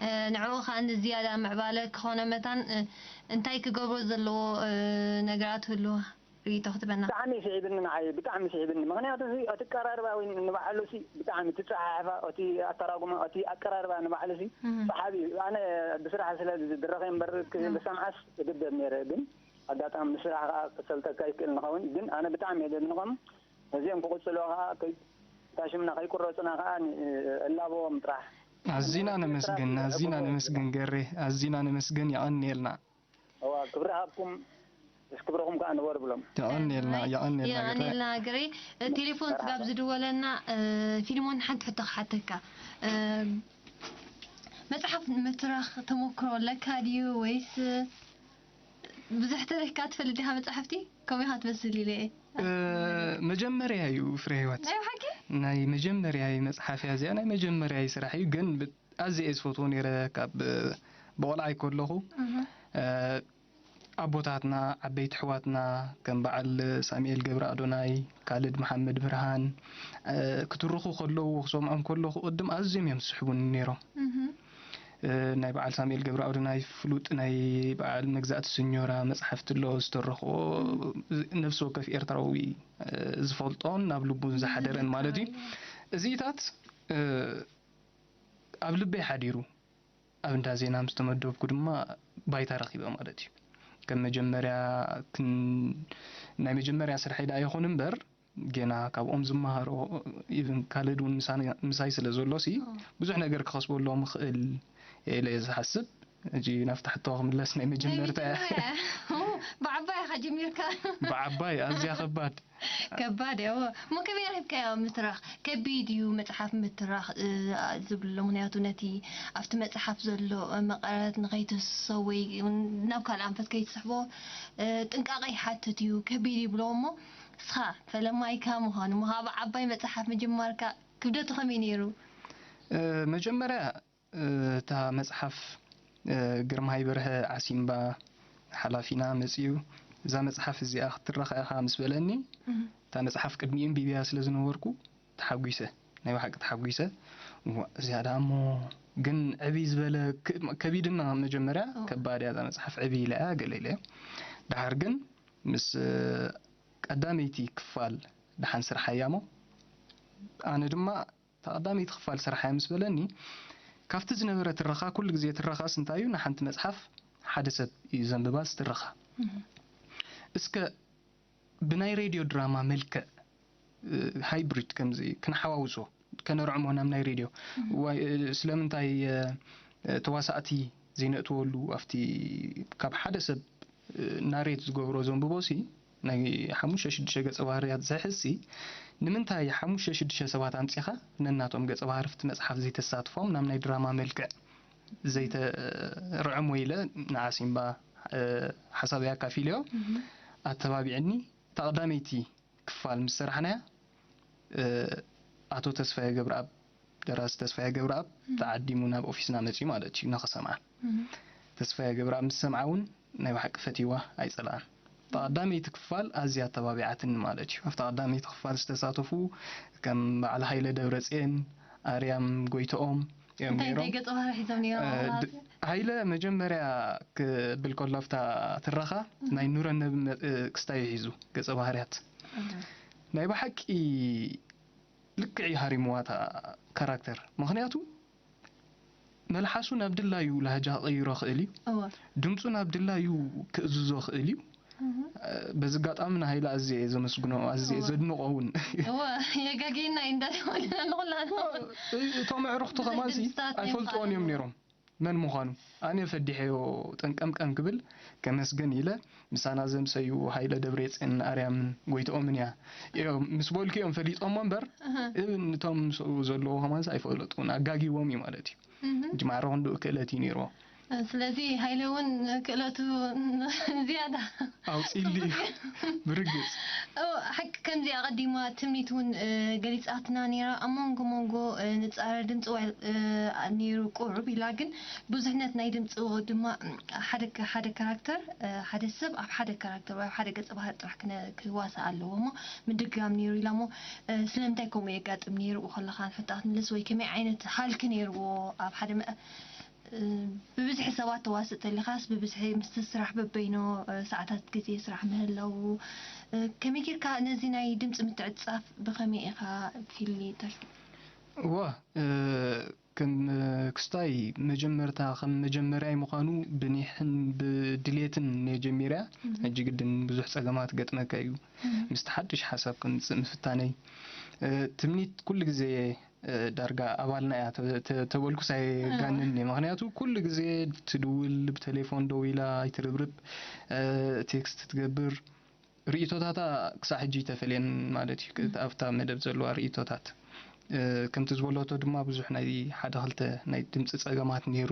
እ፣ ንዕኡ ከኣ ንዝያዳ ምዕባለ ክኾኖ መታን እ፣ እንታይ ክገብሮ ዘለዎ እ፣ ነገራት ህልዎ? ርእይቶ ክትበና። ብጣዕሚ ስዒብኒ ንዓይ፣ ብጣዕሚ ስዒብኒ። ምኽንያቱ እዚ እቲ ኣቀራርባ ወይ ንባዕሉ ሲ ብጣዕሚ ትጸሓሓፋ፣ እቲ ኣተራጉማ፣ እቲ ኣቀራርባ ንባዕሉ ሲ እህ። ሰሓቢ እዩ። ኣነ ብስራሕ ስለ ዝድረኸ እምበር ክ-፣ እህ። ብሰምዓስ እግደድ ነይረ፣ ግን ኣጋጣሚ ንስራሕ ከኣ ክሰልጠካ ይክእል ንኸውን። ግን ኣነ ብጣዕሚ እየ ዘድንቖም። ነዚኦም ክቕጽልዎ ከኣ ከይ-፣ እታ ሽምና ከይቁረጹና ከኣ ን-፣ እላበዎም ጥራሕ። ኣዚና ነመስግን፣ ኣዚና ነመስግን ገሬ፣ ኣዚና ነመስግን፣ የቐንየልና። እዋ፣ ክብሪ ሃብኩም፣ ምስ ክብርኹም ከኣ ንበሩ ብሎም። የቐንየልና፣ የቐንየልና ገሬ። የቐንየልና ገሬ። እ፣ ቴሌፎን ስጋብ ዝድወለና እ፣ ፊልሞን ሓንቲ ሕቶ ክሓተካ። እ፣ መጽሓፍ ምትራኽ ተመክሮ ኣለካ ድዩ ወይስ እ፣ ብዙሕ ተሪኽካ ትፈልጥ ዲኻ መጽሓፍቲ? ከምኡ ኢኻ ትመስል ኢለ እየ። እ፣ መጀመርያ እዩ ፍሬ ህይወት። ናይ ብሓቂ? ናይ መጀመርያ መጽሓፍ እያ እዚኣ፣ ናይ መጀመርያ ስራሕ እዩ፣ ግን ብ-፣ ኣዝየ እየ ዝፈትዎ ነይረ ካብ እ፣ ብቆልዓ ከለኹ። እህ። እ፣ ኣቦታትና፣ ዓበይቲ ኣሕዋትና ከም በዓል ሳሙኤል ገብረ ኣዶናይ፣ ካልድ መሓመድ ብርሃን እ፣ ክትርኹ ከለዉ ክሰምዖም ከለኹ ቅድም ኣዝዮም እዮም ዝስሕቡኒ ነይሮም። እህ። እ፣ ናይ በዓል ሳሙኤል ገብረ ኣዶናይ ፍሉጥ ናይ በዓል መግዛእቲ ስኞራ መጽሓፍቲ ኣሎ ዝተረኽቦ፣ ነፍሲ ወከፍ ኤርትራዊ እ፣ ዝፈልጦን ናብ ልቡን ዝሓደረን ማለት እዩ። እዚታት እ፣ ኣብ ልበይ ሓዲሩ ኣብ እንዳ ዜና ምስ ተመደብኩ ድማ ባይታ ረኺበ ማለት እዩ። ከም መጀመርያ ክን-፣ ናይ መጀመርያ ስርሐይ ደኣ ይኹን እምበር፣ ጌና ካብኦም ዝመሃሮ፣ ኢቭን ካልድ እውን ምሳና-፣ ምሳይ ስለ ዘሎ ሲ፣ ኦ። ብዙሕ ነገር ክኸስበሎም ይኽእል ኢለ እየ ዝሓስብ። ሕጂ ናብቲ ሕቶ ክምለስ፣ ናይ መጀመርታ እያ። ናይ መጀመርያ። ኦ፣ ብዓባይ ኢኻ ጀሚርካ። ብዓባይ፣ ኣዝያ ከባድ። ከባድ እያ። እሞ ከመይ ረኺብካዮ ምትራኽ? ከቢድ እዩ መጽሓፍ ምትራኽ፣ እ፣ ዝብልሉ። ምኽንያቱ ነቲ ኣብቲ መጽሓፍ ዘሎ መቐረት ንኸይትህስሶ ወይ እውን ናብ ካልእ ኣንፈት ከይትስሕቦ፣ እ፣ ጥንቃቐ ይሓትት እዩ፣ ከቢድ ይብሎ። እሞ ንስኻ ፈለማይካ ምዃኑ፣ እሞ ካብ ዓባይ መጽሓፍ ምጅማርካ ክብደቱ ከመይ ነይሩ? እ፣ መጀመርያ እ፣ እታ መጽሓፍ፣ እ፣ ግርማይ በርሀ ዓሲምባ ሓላፊና መጺኡ፣ "እዛ መጽሓፍ እዚኣ ክትረኻ ኢኻ" ምስ በለኒ፣ እህ። እታ መጽሓፍ ቅድሚኡ ኣንቢበያ ስለ ዝነበርኩ ተሓጒሰ፣ ናይ ብሓቂ ተሓጒሰ። "እዋ፣ እዚኣ ደኣ እሞ ግን ዕብይ ዝበለ ክ-፣ ከቢድና መጀመርያ፣ ኦ። ከባድ እያ እዛ መጽሓፍ፣ ዕብይ ኢለ እያ" ገለ ኢለ። ደሓር ግን ምስ፣ እ፣ ቀዳመይቲ ክፋል ደሓን ስርሓያ እሞ፣ ኣነ ድማ እታ ቀዳመይቲ ክፋል ስርሓያ ምስ በለኒ፣ ካብቲ ዝነበረ ትረኻ፣ ኩሉ ግዜ ትረኻስ እንታይ እዩ፣ ንሓንቲ መጽሓፍ ሓደ ሰብ እዩ ዘንብባስ ትረኻ። እህ። እስከ ብናይ ሬድዮ ድራማ መልክዕ፣ እ፣ ሃይብሪድ ከምዚ ክንሓዋውሶ፣ ከነርዕሞ ናብ ናይ ሬድዮ። ዋይ፣ እ፣ ስለምንታይ፣ እ፣ እ፣ ተዋሳእቲ ዘይነእትወሉ ኣብቲ ካብ ሓደ ሰብ፣ እ፣ ናሬት ዝገብሮ ዘንብቦ ሲ ናይ ሓሙሽተ ሽዱሽተ ገጸ ባህርያት ዘሕዝሲ ንምንታይ ሓሙሽተ ሽዱሽተ ሰባት ኣምጺኻ ነናቶም ገጸ ባህርፍቲ መጽሓፍ ዘይተሳትፎም ናብ ናይ ድራማ መልክዕ ዘይተርዕሞ ኢለ ንዓ ሲምባ፣ እ፣ ሓሳበይ ኣካፊለዮ። ኣተባቢዕኒ። እታ ቀዳመይቲ ክፋል ምስ ሰራሕናያ፣ እ፣ ኣቶ ተስፋዬ ገብረኣብ፣ ደራሲ ተስፋዬ ገብረኣብ ተዓዲሙ ናብ ኦፊስና መጺኡ ማለት እዩ ንኽሰምዓ። ተስፋዬ ገብረኣብ ምስ ሰምዓ እውን ናይ ብሓቂ ፈትይዋ ኣይጸልኣን። እታ ቀዳመይቲ ክፋል ኣዝያ ኣተባቢዓትኒ ማለት እዩ። ኣብታ ቀዳመይቲ ክፋል ዝተሳተፉ ከም በዓል ሃይለ ደብረጽየን፣ ኣርያም ጎይተኦም እዮም እንታይ እንታይ ነይሮም። ገጸ ባህሪ ሒዞም ነይሮም? እ፣ ኣባላት? ድ-፣ ሃይለ መጀመርያ ክብል ከሎ ኣብታ ትረኻ ናይ ኑረነብ መ-፣ እ፣ ክስታይ ሒዙ ገጸ ባህርያት። ናይ ብሓቂ ልክዕ እዩ ሃሪምዋ እታ ካራክተር። ምኽንያቱ መልሓሱ ናብ ድላዩ ላህጃ ክቕይሮ ክእል እዩ። እወ። ድምፁ ናብ ድላዩ ክእዝዞ ክእል እዩ። እህ። እ፣ በዚ ኣጋጣሚ ንሃይለ ኣዝየ እየ ዘመስግኖ፣ ኣዝየ እየ እወ። ዘድንቖ እውን። እወ፣ የጋግየና እዩ እንዳተባለ ንኹላትና። እ፣ እቶም ኣዕሩኽቱ ብዙሕ ከማንሲ ድምፅታት እዮም ኣይፈልጥዎን እዮም ከኣለዉ። ነይሮም መን ምዃኑ። ኣነ ፈዲሐዮ ጠንቀምቀም ክብል ከመስገን ኢለ፣ ምሳና ዘምሰዩ ሃይለ ደብረፅዮንን ኣርያምን ጎይትኦምን እያ። እዮም ምስ በልኩ እዮም ፈሊጦሞ እምበር፣ እህ። እብን እቶም ምስኡ ዘለዉ ከማንሲ ኣይፈለጥዎን። ኣጋጊዎም እዩ ማለት እዩ። እህ። ሕጂ ማዕረ ክንድኡ ክእለት እዩ ነይርዎ። ስለዚ ሃይለ እውን ክእለቱ ዝያዳ ኣውፂሉ እዩ። ብርግፅ። ኦ፣ ሓቂ ከምዚ ኣቐዲማ ትምኒት እውን፣ እ፣ ገሊጻትና ነይራ። ኣብ መንጎ መንጎ፣ እ፣ ንጻረ ድምፂ ወይ፣ እ፣ ነይሩ ቁሩብ ኢላ፣ ግን ብዙሕነት ናይ ድምፂ ድማ ሓደ ከ-፣ ሓደ ካራክተር፣ እ፣ ሓደ ሰብ ኣብ ሓደ ካራክተር ወይ ኣብ ሓደ ገጸ ባህሪ ጥራሕ ክነ-፣ ክዋሳእ ኣለዎ እሞ ምድጋም ነይሩ ኢላ እሞ፣ እ፣ ስለምንታይ ከምኡ የጋጥም ነይሩ ከለኻ ንሕቶ ክትምልስ ወይ ከመይ ዓይነት ሃልኪ ነይርዎ ኣብ ሓደ መ-፣ እ፣ ብብዝሒ ሰባት ተዋስእ ተሊኻስ ብብዝሒ ምስቲ ስራሕ በበይኖ፣ እ፣ ሰዓታት ግዜ ስራሕ ምህላው፣ እ፣ ከመይ ጌርካ ነዚ ናይ ድምፂ ምትዕጻፍ ብኸመይ ኢኻ ፊል ተር-? እዋ፣ እ፣ ከም፣ እ፣ ክስታይ መጀመርታ ከም መጀመርያይ ምዃኑ ብኒሕን ብድሌትን እየ ጀሚርያ። እህ። ሕጂ ግድን ብዙሕ ጸገማት ገጥመካ እዩ። እህ። ምስቲ ሓድሽ ሓሳብ ከምጽእ ምፍታነይ። እ፣ ትምኒት ኩሉ ግዜ እ፣ ዳርጋ ኣባልና እያ ተ-፣ ተ-፣ ተበልኩስ ኣየጋንንን እየ። ምኽንያቱ ኩሉ ግዜ ትድውል፣ ብቴሌፎን ደው ኢላ ኣይትርብርብ፣ እ፣ ቴክስት ትገብር። ርእይቶታታ ክሳዕ ሕጂ ኣይተፈልየን ማለት እዩ። ኣብታ መደብ ዘለዋ ርእይቶታት፣ እ፣ ከምቲ ዝበለቶ ድማ ብዙሕ ናይ ሓደ ክልተ ናይ ድምፂ ጸገማት ነይሩ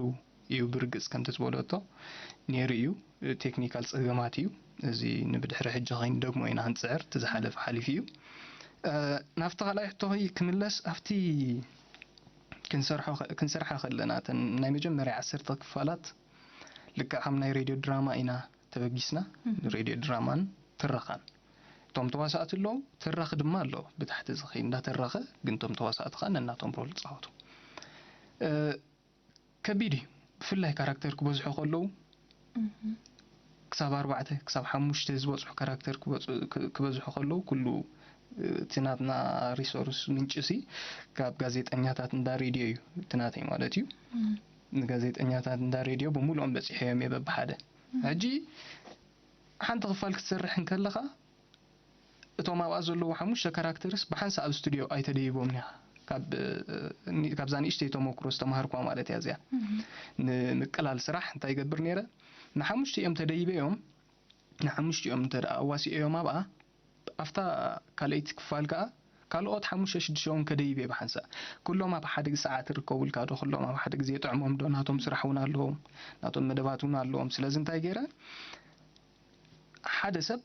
እዩ። ብርግጽ ከምቲ ዝበለቶ ነይሩ እዩ። ቴክኒካል ጸገማት እዩ። እዚ ንብድሕሪ ሕጂ ከይንደግሞ ኢና ክንጽዕር፣ እቲ ዝሓለፈ ሓሊፉ እዩ። እ፣ ናብቲ ካልኣይ ሕቶኺ ክምለስ፣ ኣብቲ ክንሰርሖ ከ-፣ ክንሰርሓ ከለና፣ እተን ናይ መጀመርያ ዓሰርተ ክፋላት ልክዕ ከም ናይ ሬድዮ ድራማ ኢና ተበጊስና። እህ። ሬድዮ ድራማን ትረኻን። እቶም ተዋሳእቲ ኣለዉ፣ ትራኺ ድማ ኣለዉ። ብታሕቲ ዝኸይድ እንዳተረኸ፣ ግን እቶም ተዋሳእቲ ኸኣ ነናቶም ሮል ይጻወቱ። እ፣ ከቢድ እዩ። ብፍላይ ካራክተር ክበዝሑ ከለዉ፣ እህ። ክሳብ ኣርባዕተ፣ ክሳብ ሓሙሽተ ዝበጽሑ ካራክተር ክበጽ-፣ ክ-፣ ክበዝሑ ከለዉ፣ ኩሉ፣ እ፣ እቲ ናትና ሪሶርስ ምንጭ ሲ ካብ ጋዜጠኛታት እንዳ ሬድዮ እዩ፣ እቲ ናተይ ማለት እዩ። እህ። ንጋዜጠኛታት እንዳ ሬድዮ ብምሉኦም በጺሐዮም እየ በብሓደ። እህ። ሕጂ ሓንቲ ክፋል ክትሰርሕ እንከለኻ፣ እቶም ኣብኣ ዘለዉ ሓሙሽተ ካራክተርስ ብሓንሳእ ኣብ ስቱድዮ ኣይተደይቦምን ኢኻ። ካብ፣ እ፣ ኒ-፣ ካብዛ ንእሽተይ ተመክሮ ዝተማሃርኳ ማለት እያ እዚኣ። እህ። ንምቅላል ስራሕ እንታይ ይገብር ነይረ? ንሓሙሽቲኦም ተደይበዮም፣ ንሓሙሽቲኦም እንተ ደኣ ኣዋሲኦዮም ኣብኣ፣ ኣብታ ካልኣይቲ ክፋል ከኣ ካልኦት ሓሙሽተ ሽዱሽተ እውን ከደይበ ብሓንሳእ። ኩሎም ኣብ ሓደ ሰዓት ይርከቡ ኢልካ ዶ? ኩሎም ኣብ ሓደ ግዜ ይጥዕሞም ዶ? ናቶም ስራሕ እውን ኣለዎም፣ ናቶም መደባት እውን ኣለዎም። ስለዚ እንታይ ገይረ? ሓደ ሰብ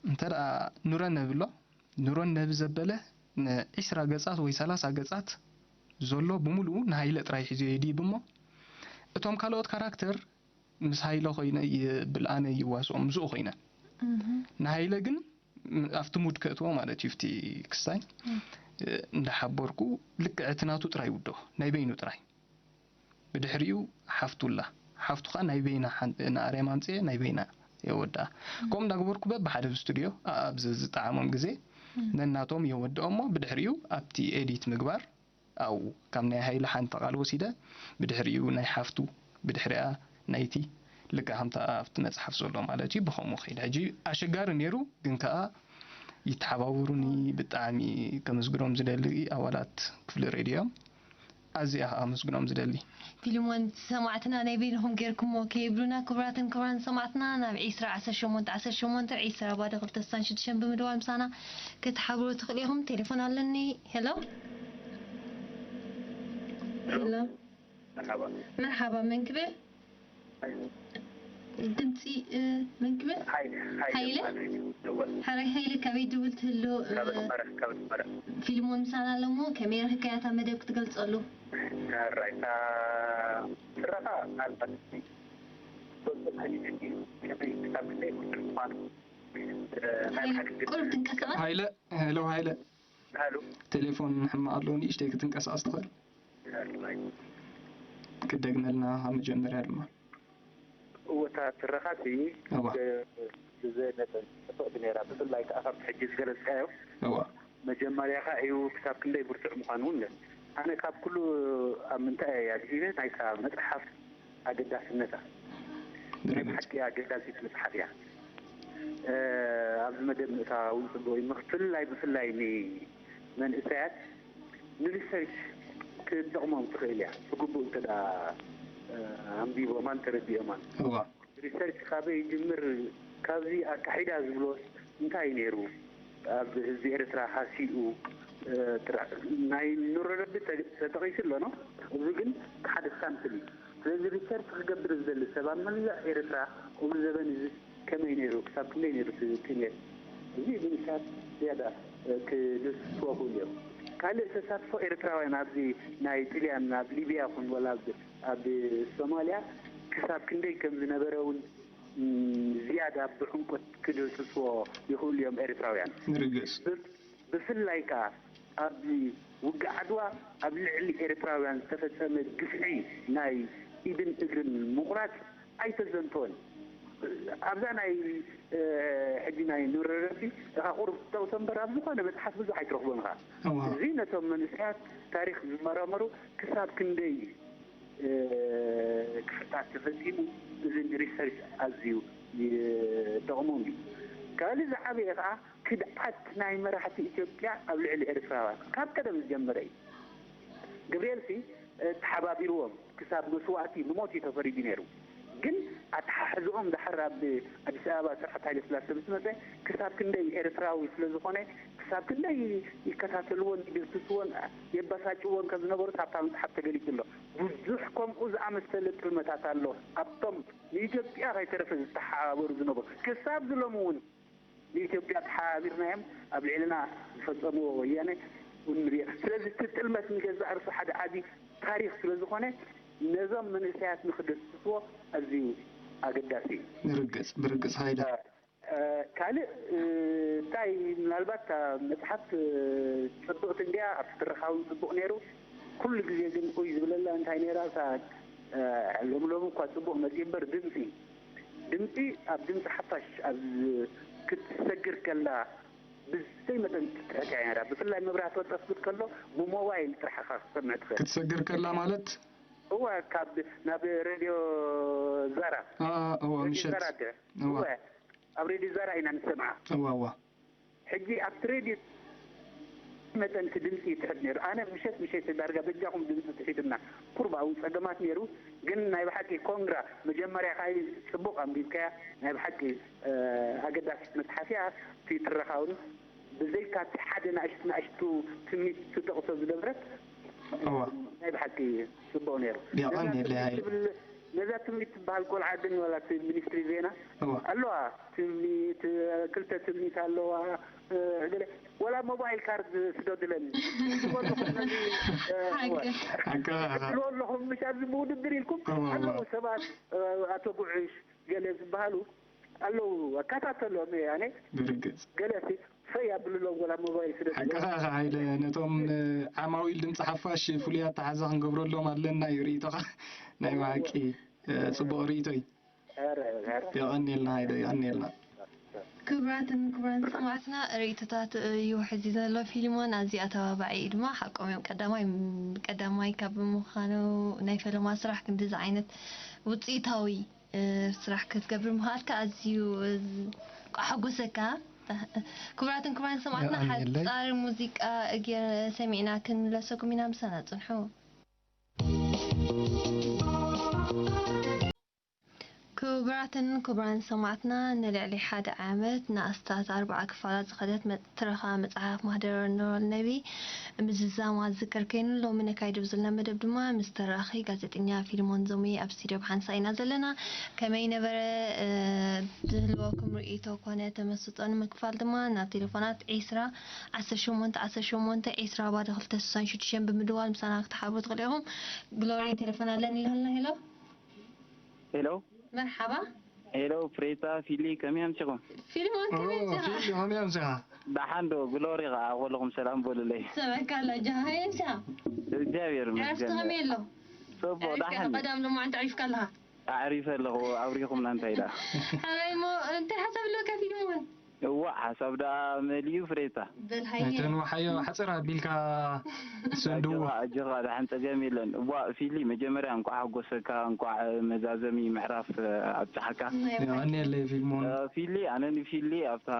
እንተ ደኣ ኑረ ነብሎ፣ ኑረ ነብ ዘበለ ንዒስራ ገጻት ወይ ሰላሳ ገጻት ዘሎ ብምሉኡ ንሃይለ ጥራይ ሒዘዮ ይድይብ እሞ፣ እቶም ካልኦት ካራክተር ምስ ሃይለ ኮይነ ይብል፣ ኣነ ይዋስኦም ምስኡ ኮይነ። እህ። ንሃይለ ግን ኣብቲ ሙድ ከእትዎ ማለት እዩ፣ ኣብቲ ክስታይ። እህ። እንዳሓበርኩ ልክዕ እቲ ናቱ ጥራይ ውዶ፣ ናይ በይኑ ጥራይ። ብድሕሪኡ ሓፍቱ ኣላ። ሓፍቱ ኸኣ ናይ በይና ሓን-፣ ንኣርያም ኣምጽኤ ናይ በይና የወድኣ። እህ። ከምኡ እንዳገበርኩ በብሓደ ኣብ ስቱድዮ፣ ኣብ ዝጠዓሞም ግዜ እህ። ነናቶም የወድኦ እሞ፣ ብድሕሪኡ ኣብቲ ኤዲት ምግባር ኣብኡ ካብ ናይ ሃይለ ሓንቲ ቃል ወሲደ፣ ብድሕሪኡ ናይ ሓፍቱ፣ ብድሕሪኣ ናይቲ፣ ልክዕ ከምታ ኣብቲ መጽሓፍ ዘሎ ማለት እዩ። ብኸምኡ ከይደ። ሕጂ ኣሸጋሪ ነይሩ፣ ግን ከኣ ይተሓባበሩኒ። ብጣዕሚ ከመስግኖም ዝደሊ ኣባላት ክፍሊ ሬድዮ እዮም። ኣዝየ ከኣ ከመስግኖም ዝደሊ። ፊልሞን፣ ሰማዕትና ናይ በይንኹም ጌርኩሞ ከየብሉና። ክቡራትን ክቡራን ሰማዕትና፣ ናብ ዒስራ ዓሰርተ ሸሞንተ ዓሰርተ ሸሞንተ፣ ዒስራ ባዶ ክልተ ስሳን ሽዱሽተን ብምድዋል ምሳና ክትሓብሩ ትኽእሉ ኢኹም። ቴሌፎን ኣለኒ። ሄሎ። ሄሎ። መርሓባ። መርሓባ፣ መን ክብል? ድምፂ፣ እ፣ መን ክብል? ሃይለ። ሃይለ። ሃይለ? ማለት እዩ። ደወል። ሕራይ ሃይለ፣ ካበይ ድውል ትህሉ? እ፣ ካብ ኣስመራ፣ ካብ ኣስመራ። ፊልሞን ምሳና ኣለሞ፣ ከመይ ረኺብካያ እታ መደብ ክትገልጸሉ? ሕራይ፣ እታ ትረኻ ኣልባት ትፈልጦ ከሊለኒ፣ ከመይ ክሳብ ክንደይ ብርቱዕ ምዃኑ፣ እ፣ ናይ ሓቂ ቁሩብ ትንቀሳቐስ? ሃይለ፣ ሄሎ ሃይለ። ሃሎ። ቴሌፎን ሕማቕ ኣለዎ፣ ንእሽተይ ክትንቀሳቐስ ትኽእል? ሕራይ። ክደግመልና ካብ መጀመርያ ድማ። እወ፣ እታ ትረኻሲ እዋ። ብ-፣ ብዘየነጸ ጽብቕቲ ነይራ። ብፍላይ ከኣ ካብቲ ሕጂ ዝገለጽካዮ፣ እዋ። መጀመርያኻ እዩ ክሳብ ክንደይ ብርቱዕ ምዃኑ እውን ገ-፣ ኣነ ካብ ኩሉ ኣብ ምንታይ እየ ኣድሂበ? ናይታ መጽሓፍ ኣገዳስነታ። ናይ ብርግጽ። ብሓቂ ኣገዳሲት መጽሓፍ እያ። እ፣ ኣብዚ መደብ ምእታው እውን ጽቡቕ እዩ። ብፍላይ፣ ብፍላይ ንመንእሰያት ንሪሰርች ክትጠቕሞም ትኽእል እያ። ብግቡእ እንተ ደኣ፣ እ፣ ኣንቢቦማን ተረዲኦማን። እዋ። ሪሰርች ካበይ ይጅምር? ካብዚ ኣካሒዳ ዝብሎስ እንታይ ነይሩ? ኣብ ህዝቢ ኤርትራ ሃሲኡ፣ እ፣ ጥራ-፣ ናይ ኑረረቢ ተ-፣ ተጠቒሱ ኣሎ፣ ኖ? እዚ ግን ሓደ ሳምፕል እዩ። ስለዚ ሪሰርች ክገብር ዝደሊ ሰብ ኣብ መላእ ኤርትራ ኣብዚ ዘበን እዚ ከመይ ነይሩ? ክሳብ ክንደይ ነይሩ እቲ ጥሜት? እዚ ብምሻት ዝያዳ፣ እ፣ ክድህስስዎ ክእሉ እዮም። ካልእ ተሳትፎ ኤርትራውያን ኣብዚ ናይ ጥልያን ኣብ ሊብያ ይኹን ወላ ኣብ፣ ኣብ ሶማልያ ክሳብ ክንደይ ከም ዝነበረ እውን፣ እም፣ ዝያዳ ብዕምቆት ክድህስስዎ ይኽእሉ እዮም ኤርትራውያን። ርግጽ። ብ-፣ ብፍላይ ከኣ ኣብዚ ውግእ ዓድዋ ኣብ ልዕሊ ኤርትራውያን ዝተፈጸመ ግፍዒ ናይ ኢድን እግርን ምቑራጽ ኣይተዘንተወን። ኣብዛ ናይ፣ እ፣ ሕጂ ናይ ኑረረቢ ኢኻ ቁሩብ ትጠቕሶ እምበር ኣብ ዝኾነ መጽሓፍ ብዙሕ ኣይትረኽቦን ኢኻ። እዋ። እዚ ነቶም መንእሰያት ታሪኽ ዝመራመሩ ክሳብ ክንደይ፣ እ፣ ክፍታት ተፈጺሙ፣ እዚ ንሪሰርች ኣዝዩ ይጠቕሞም እዩ። ካልእ ዝዓበየ ከኣ ክድዓት ናይ መራሕቲ ኢትዮጵያ ኣብ ልዕሊ ኤርትራውያን ካብ ቀደም ዝጀመረ እዩ። ገብርኤልሲ፣ እ፣ ተሓባቢርዎም ክሳብ መስዋእቲ ንሞት እዩ ተፈሪዱ ነይሩ። ግን ኣተሓሕዝኦም ድሓር ኣብ ኣዲስ ኣበባ ስርዓት ሃይለስላሴ ምስ መጸ ክሳብ ክንደይ ኤርትራዊ ስለ ዝኾነ ክሳብ ክንደይ ይከታተልዎን ይድህስስዎን የበሳጭዎን ከም ዝነበሩ ኣብታ መጽሓፍ ተገሊጹ ኣሎ። ብዙሕ ከምኡ ዝኣመሰለ ጥልመታት ኣሎ ኣብቶም ንኢትዮጵያ ከይተረፈ ዝተሓባበሩ ዝነበሩ። ክሳብ ዝሎሚ እውን ንኢትዮጵያ ተሓባቢርናዮም ኣብ ልዕልና ዝፈጸምዎ ወያነ እውን ንሪኦ። ስለዚ እቲ ጥልመት ንገዛእ ርእሱ ሓደ ዓቢ ታሪኽ ስለ ዝኾነ ነዞም መንእሰያት ንኽደስስዎ ኣዝዩ ኣገዳሲ እዩ። ብርግጽ፣ ብርግጽ ሃይለ። እ፣ ካልእ፣ እ፣ እንታይ ምናልባት እታ መጽሓፍ፣ እ፣ ጽብቕቲ እንድያ፣ ኣብቲ ትረኻ እውን ጽቡቕ ነይሩ። ኩሉ ግዜ ግን ኡይ ዝብለላ እንታይ ነይራ እታ፣ እ፣ ሎሚ ሎሚ እኳ ጽቡቕ መጺኡ እምበር ድምጺ፣ ድምጺ ኣብ ድምጺ ሓፋሽ ኣብ ክትሰግር ከላ ብዘይ መጠን ትትሕት እያ ነይራ። ብፍላይ መብራህቲ ወጠፍ ክብል ከሎ ብሞባይል ጥራሕ ኢኻ ክትሰምዕ ትኽእል። ክትሰግር ከላ ማለት? እወ፣ ካብ ናብ ሬድዮ ዛራ። አ፣ እወ፣ ሬድዮ ምሸት። ዛራ ድረ። እወ። እወ፣ ኣብ ሬድዮ ዛራ ኢና ንሰምዓ። እወ፣ እወ። ሕጂ ኣብቲ ሬድዮ መጠን እቲ ድምፂ ይትሕት ነይሩ። ኣነ ምሸት ምሸት ዳርጋ በጃኹም ድምፂ ትሒቱና። ቁሩብ ኣብኡ ፀገማት ነይሩ፣ ግን ናይ ብሓቂ ኮንግራ፣ መጀመርያ ካይ ፅቡቕ ኣንቢብካያ፣ ናይ ብሓቂ፣ እ፣ ኣገዳሲት መፅሓፍ እያ። እቲ ትረኻ እውን ብዘይካ እቲ ሓደ ንእሽቱ፣ ንእሽቱ ትምኒት ትጠቕሶ ዝነበረት፣ እዋ። ናይ ብሓቂ ጽቡቕ ነይሩ። የቐንየለይ ነዛ ትምኒት ሃይለ። ትብል፣ ነዛ ትምኒት ትበሃል ቆልዓ ግን ዋላ እቲ ሚኒስትሪ ዜና እዋ። ኣለዋ። ትምኒት፣ ክልተ ትምኒት ኣለዋ። እ፣ ገለ፣ ዋላ ሞባይል ካርድ ስደዱለኒ። ትፈልጡ ነዚ፣ እ፣ ሓቂ። እዋ። ሓቂ። ትብልዎ ኣለኹም፣ ምሽ ኣብዚ ብውድድር ኢልኩም እዋ፣ እዋ። ኣለዉ ሰባት፣ እ፣ ኣቶ ጉዕሽ ገለ ዝበሃሉ ኣለዉ። እከታተሎም እየ ኣነ። ብርግጽ። ገለ ሲ-፣ ፈይ ኣብልሎም፣ ወላ ሞባይል ስለ ሓቅኻ ኢኻ ሃይለ፣ ነቶም ዓማዊል ድምፂ ሓፋሽ ፍሉይ ኣተሓዛ ክንገብረሎም ኣለና እዩ ርእይቶኻ። ናይ ብሓቂ፣ እ፣ ጽቡቕ ርእይቶ እዩ። ኧረ፣ ኧረ። የቐንየልና ሃይለ፣ የቐንየልና። ክቡራትን ክቡራን ሰማዕትና፣ ርእይቶታት እዩ ሕዚ ዘሎ ፊልሞን፣ ኣዝዩ ኣተባባዒ እዩ ድማ። ሓቆም እዮም። ቀዳማይ፣ ቀዳማይ ካብ ምዃኑ ናይ ፈለማ ስራሕ ክንድዚ ዓይነት ውፅኢታዊ፣ እ፣ ስራሕ ክትገብር ምኽኣልካ ኣዝዩ፣ እ፣ ከሐጉሰካ። ክቡራትን ክቡራን ሰማዕትና፣ የቐንየለይ። ሓጻር ሙዚቃ ገይረ ሰሚዕና ክንምለሰኩም ኢና። ምሳና ጽንሑ። ክቡራትን ክቡራን ሰማዕትና፣ ንልዕሊ ሓደ ዓመት ንኣስታት ኣርብዓ ክፋላት ዝኸደት መ-፣ ትረኻ መጽሓፍ ማህደር ኑረል ነቢ ምዝዛም ዝዝከር ኮይኑ፣ ሎሚ ነካይዶ ዘለና መደብ ድማ ምስ ተራኺ ጋዜጠኛ ፊልሞን ዞሚ ኣብ ስቱድዮ ብሓንሳእ ኢና ዘለና። ከመይ ነበረ፣ እ፣ ዝህልወኩም ርእይቶ ኮነ ተመስጦ ንምክፋል ድማ ናብ ቴሌፎናት ዒስራ ዓሰርተ ሸሞንተ ዓሰርተ ሸሞንተ ዒስራ ባዶ ክልተ ስሳን ሽዱሽተን ብምድዋል ምሳና ክትሓብሩ ትኽእሉ ኢኹም። ግሎሪ ቴሌፎን ኣለኒ ኢላትና። ሄሎ። ሄሎ። መርሓባ። ሄሎ፣ ፍሬታ፣ ፊሊ፣ ከመይ ኣምሲኹም? ፊልሞን፣ ከመይ ኦ፣ ኣምሲኻ? ፊሊ፣ ከመይ ኣምሲኻ? ደሓን ዶ? ግሎሪ ኸዓ፣ ኩልኹም ሰላም በሉለይ። ሰምዐካ ኣላ፣ ጃሃ፣ ከመይ ኣምሲኻ? እግዚኣብሔር ዕረፍቲ ይመስገን። ከመይ ኣሎ? ጽቡቕ፣ ዕሪፍካ ደሓን። ቀዳም ሎማዓንቲ ዕሪፍካ ኣለኻ? ኣዕሪፈ ኣለኹ፣ ኣብሪኹምና እንታይ ደኣ? ሕራይ እሞ፣ እንታይ ሓሳብ ኣለካ ፊልሞን? እዋእ፣ ሓሳብ ደኣ መሊኡ ፍሬታ። በል ሃየ። ኣይተንውሓዮ፣ ሓጽር ኣቢልካ ሰንድዎ። ኣጆኻ፣ ኣጆኻ፣ ደሓን ጸገም የለን። እዋእ፣ ፊሊ፣ መጀመርያ እንቋዕ ሓጎሰካ፣ እንቋዕ መዛዘሚ ምዕራፍ ኣብጽሓካ። ናይ ብሓቂ። የቐንየለይ ፊልሞን። እ፣ ፊሊ፣ ኣነ ንፊሊ ኣብታ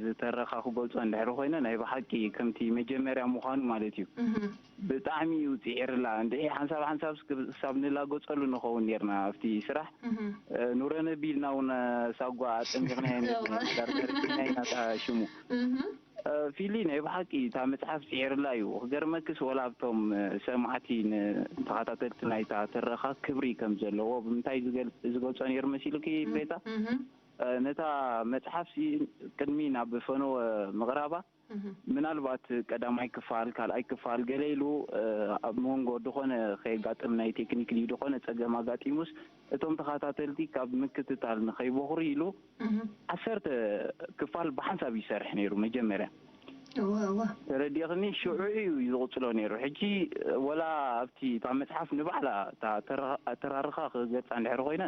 ዝተረኻ ክገልጾ እንድሕሪ ኮይነ፣ ናይ ብሓቂ ከምቲ መጀመርያ ምዃኑ ማለት እዩ። እህ። ብጣዕሚ እዩ ጽዒርላ። እንድዒ ሓንሳብ ሓንሳብ ክሳብ ንላገጸሉ ንኸውን ኔርና ኣብቲ ስራሕ። እህ። እ፣ ኑረ ነቢ ኢልና እውን ሳጓ ኣጠሚቕናዮ ኔርና። እዋ። ዳርዳር ኪና ኢና እታ ሽሙ። እህ። እ፣ ፊሊ፣ ናይ ብሓቂ እታ መጽሓፍ ጽዒርላ እዩ። ክገርመክስ፣ ወላ ኣብቶም፣ እ፣ ሰማዕቲ፣ ንተኸታተልቲ ናይታ ትረኻ ክብሪ ከም ዘለዎ፣ ብምንታይ ዝገል-፣ ዝገልጾ ነይሩ መሲሉኪ፣ እም፣ ፍሬታ? እህ። እ፣ ነታ መጽሓፍሲ ቅድሚ ናብ ፈነወ ምቕራባ፣ እህ። ምናልባት ቀዳማይ ክፋል፣ ካልኣይ ክፋል፣ ገለ ኢሉ፣ እ፣ ኣብ መንጎ ድኾነ ከየጋጥም ናይ ቴክኒክ ድዩ ድኾነ ጸገም ኣጋጢሙስ፣ እቶም ተኸታተልቲ ካብ ምክትታል ንኸይቦኽሩ ኢሉ፣ እህ። ዓሰርተ ክፋል ብሓንሳብ ይሰርሕ ነይሩ መጀመርያ። እወ፣ እወ። ተረዲእኽኒ? ሽዑ እዩ ዝቕጽሎ ነይሩ። ሕጂ ወላ ኣብቲ፣ እታ መጽሓፍ ንባዕላ፣ እታ ኣተራ-፣ ኣተራርኻ ክገልጻ እንድሕር ኮይነ፣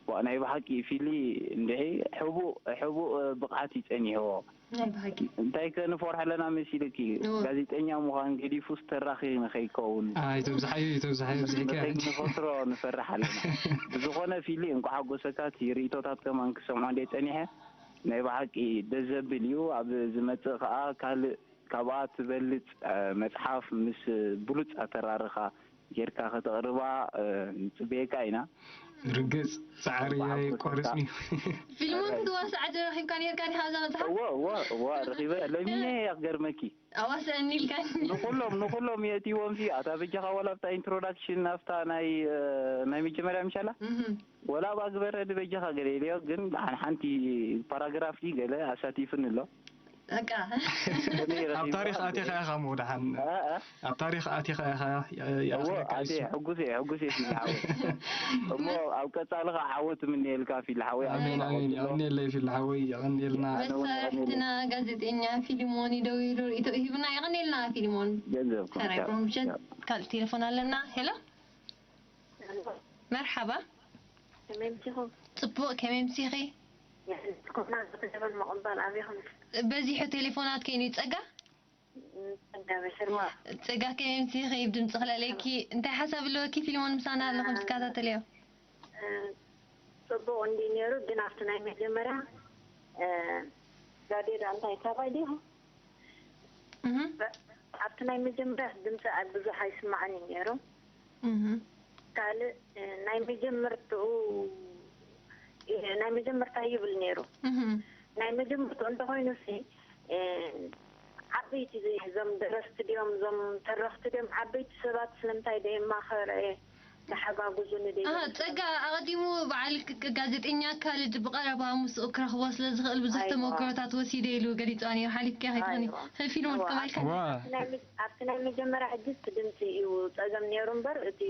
ዋ፣ ናይ ብሓቂ ፊሊ እንድዒ ሕቡእ፣ ሕቡእ ብቕዓት እዩ ጸኒሕዎ። ናይ ብሓቂ። እንታይ ከ ንፈርሖ ኣለና መሲልኪ? እወ። ጋዜጠኛ ምዃን ገዲፉስ ተራኺ ንኸይከውን። ኣይተብዝሓዮ፣ ኣይተብዝሓዮ፣ ኣብዚሕካ። ንኸይ-፣ ንኸስሮ ንፈርሕ ኣለና። ብዝኾነ ፊሊ እንቋዕ ሓጎሰካ፣ እቲ ርእይቶታት ከማን ክሰምዖ እንደ ጸኒሐ፣ ናይ ብሓቂ ደስ ዘብል እዩ። ኣብ ዝመጽእ ከኣ ካልእ ካብኣ ትበልጽ፣ እ፣ መጽሓፍ ምስ ብሉጽ ኣተራርኻ ጌርካ ከተቕርባ፣ እ፣ ንጽበየካ ኢና። ርግጽ፣ ጻዕሪ እንቋዕ ኣይቆርጽን ሓጎሰካ። እዩ። ፊልሞን ክትዋስዓ ረኺብካ ኔርካ ዲኻ ኣብዛ መጽሓፍ? እወ፣ እወ፣ እወ፣ ረኺበ። ለሚነ እየ ክገርመኪ። ኣዋስኣኒ ኢልካኒ። ንኹሎም፣ ንኹሎም የእትይዎም ሲ፣ ኣታ በጃኻ ዋላ ኣብታ ኢንትሮዳክሽን፣ ኣብታ ናይ፣ እ፣ ናይ መጀመርያ ምሻላ? እህ። ወላ ኣብኣ ግበረ ንበጃኻ ገለ ኢለዮ፣ ግን ደሓን ሓንቲ ፓራግራፍ ድዩ ገለ ኣሳቲፍኒ ኣሎ። በቃ። ከመይ ኣብ ረኺብዋ? ታሪኽ ኣቲኻ ኢኻ እሞ ደሓን። እ፣ እ? ኣብ ታሪኽ ኣቲኻ ኢኻ፣ የ-፣ እዎ፣ ይኣኽለካ ኣትየ፣ እሱ። ሕጉስ እየ፣ ሕጉስ እየ ፊሊ ሓወይ። እሞ ኣብ ቀጻሊ ኸዓ ዓወት እምነየልካ ፊሊ ሓወይ፣ ኣብ ኣሜን፣ ስራሕ ኣሜን። ወድሎ። የቐንየለይ ፊሊ ሓወይ፣ የቐንየልና። ኣነ እውን መሳርሕትና የቐንየለይ። ጋዜጠኛ ፊሊሞን እዩ ደዊሉ ርእይቶ ሂቡና። የቐንየልና ፊሊሞን። ገንዘብኩም ሕራይ ቻው፣ ፕሮሞሽን። ቻው። ካልእ ቴሌፎን ኣለና። ሄሎ። መርሓባ። ከመይ ኣምሲኹም? ጽቡቕ፣ ከመይ ኣምሲኺ? ኮና ዘተገበን ምቕባል ኣቢኹም? በዚሑ ቴሌፎናት ከይኑ ጸጋ? ጸጋ በሽርዋ። ጸጋ ከመይ ኣምሲኺ? ብድምጺ ክለለኪ። እንታይ ሓሳብ ኣለወኪ? ፊልሞን ምሳና ኣለኹም ትከታተልዮ። እ፣ ጽቡቕ እንዲ ነይሩ፣ ግን ኣብቲ ናይ መጀመርያ፣ እ፣ ጋዴዳ እንታይ ካባይ ድዩ? እህ። በ-፣ ኣብቲ ናይ መጀመርያ ድምፂ ኣብ ብዙሕ ኣይስማዕን እዩ ነይሩ። እህ። ካልእ፣ እ፣ ናይ መጀመርትኡ፣ እ፣ ናይ መጀመርታ ይብል ነይሩ። እህ። ናይ መጀመርትኡ እንተኾይኑ ሲ፣ እ፣ ዓበይቲ ዘ-፣ እዞም ደረስቲ ድዮም፣ እዞም ተረኽቲ ድዮም፣ ዓበይቲ ሰባት ስለምንታይ ደየማኸረ? ተሓጋግዙ ንደይ ኣሃ፣ ጸጋ ኣቐዲሙ በዓል ክ-፣ ክ-፣ ጋዜጠኛ ካልድ ብቐረባ ምስኡ ክረኽቦ ስለ ዝኽእል ብዙሕ ኣይዋ። ተመክሮታት ወሲደ ኢሉ ገሊጹ ነይሩ። ሓሊፍኪ ከይትኾኒ። ኣይዋ። ፊልሞን ኣይዋ። ከማልካ። ዋ። ኣብቲ ናይ መ-፣ ኣብቲ ናይ መጀመርያ ሕጂ እቲ ድምፂ እዩ ጸገም ነይሩ እምበር፣ እቲ፣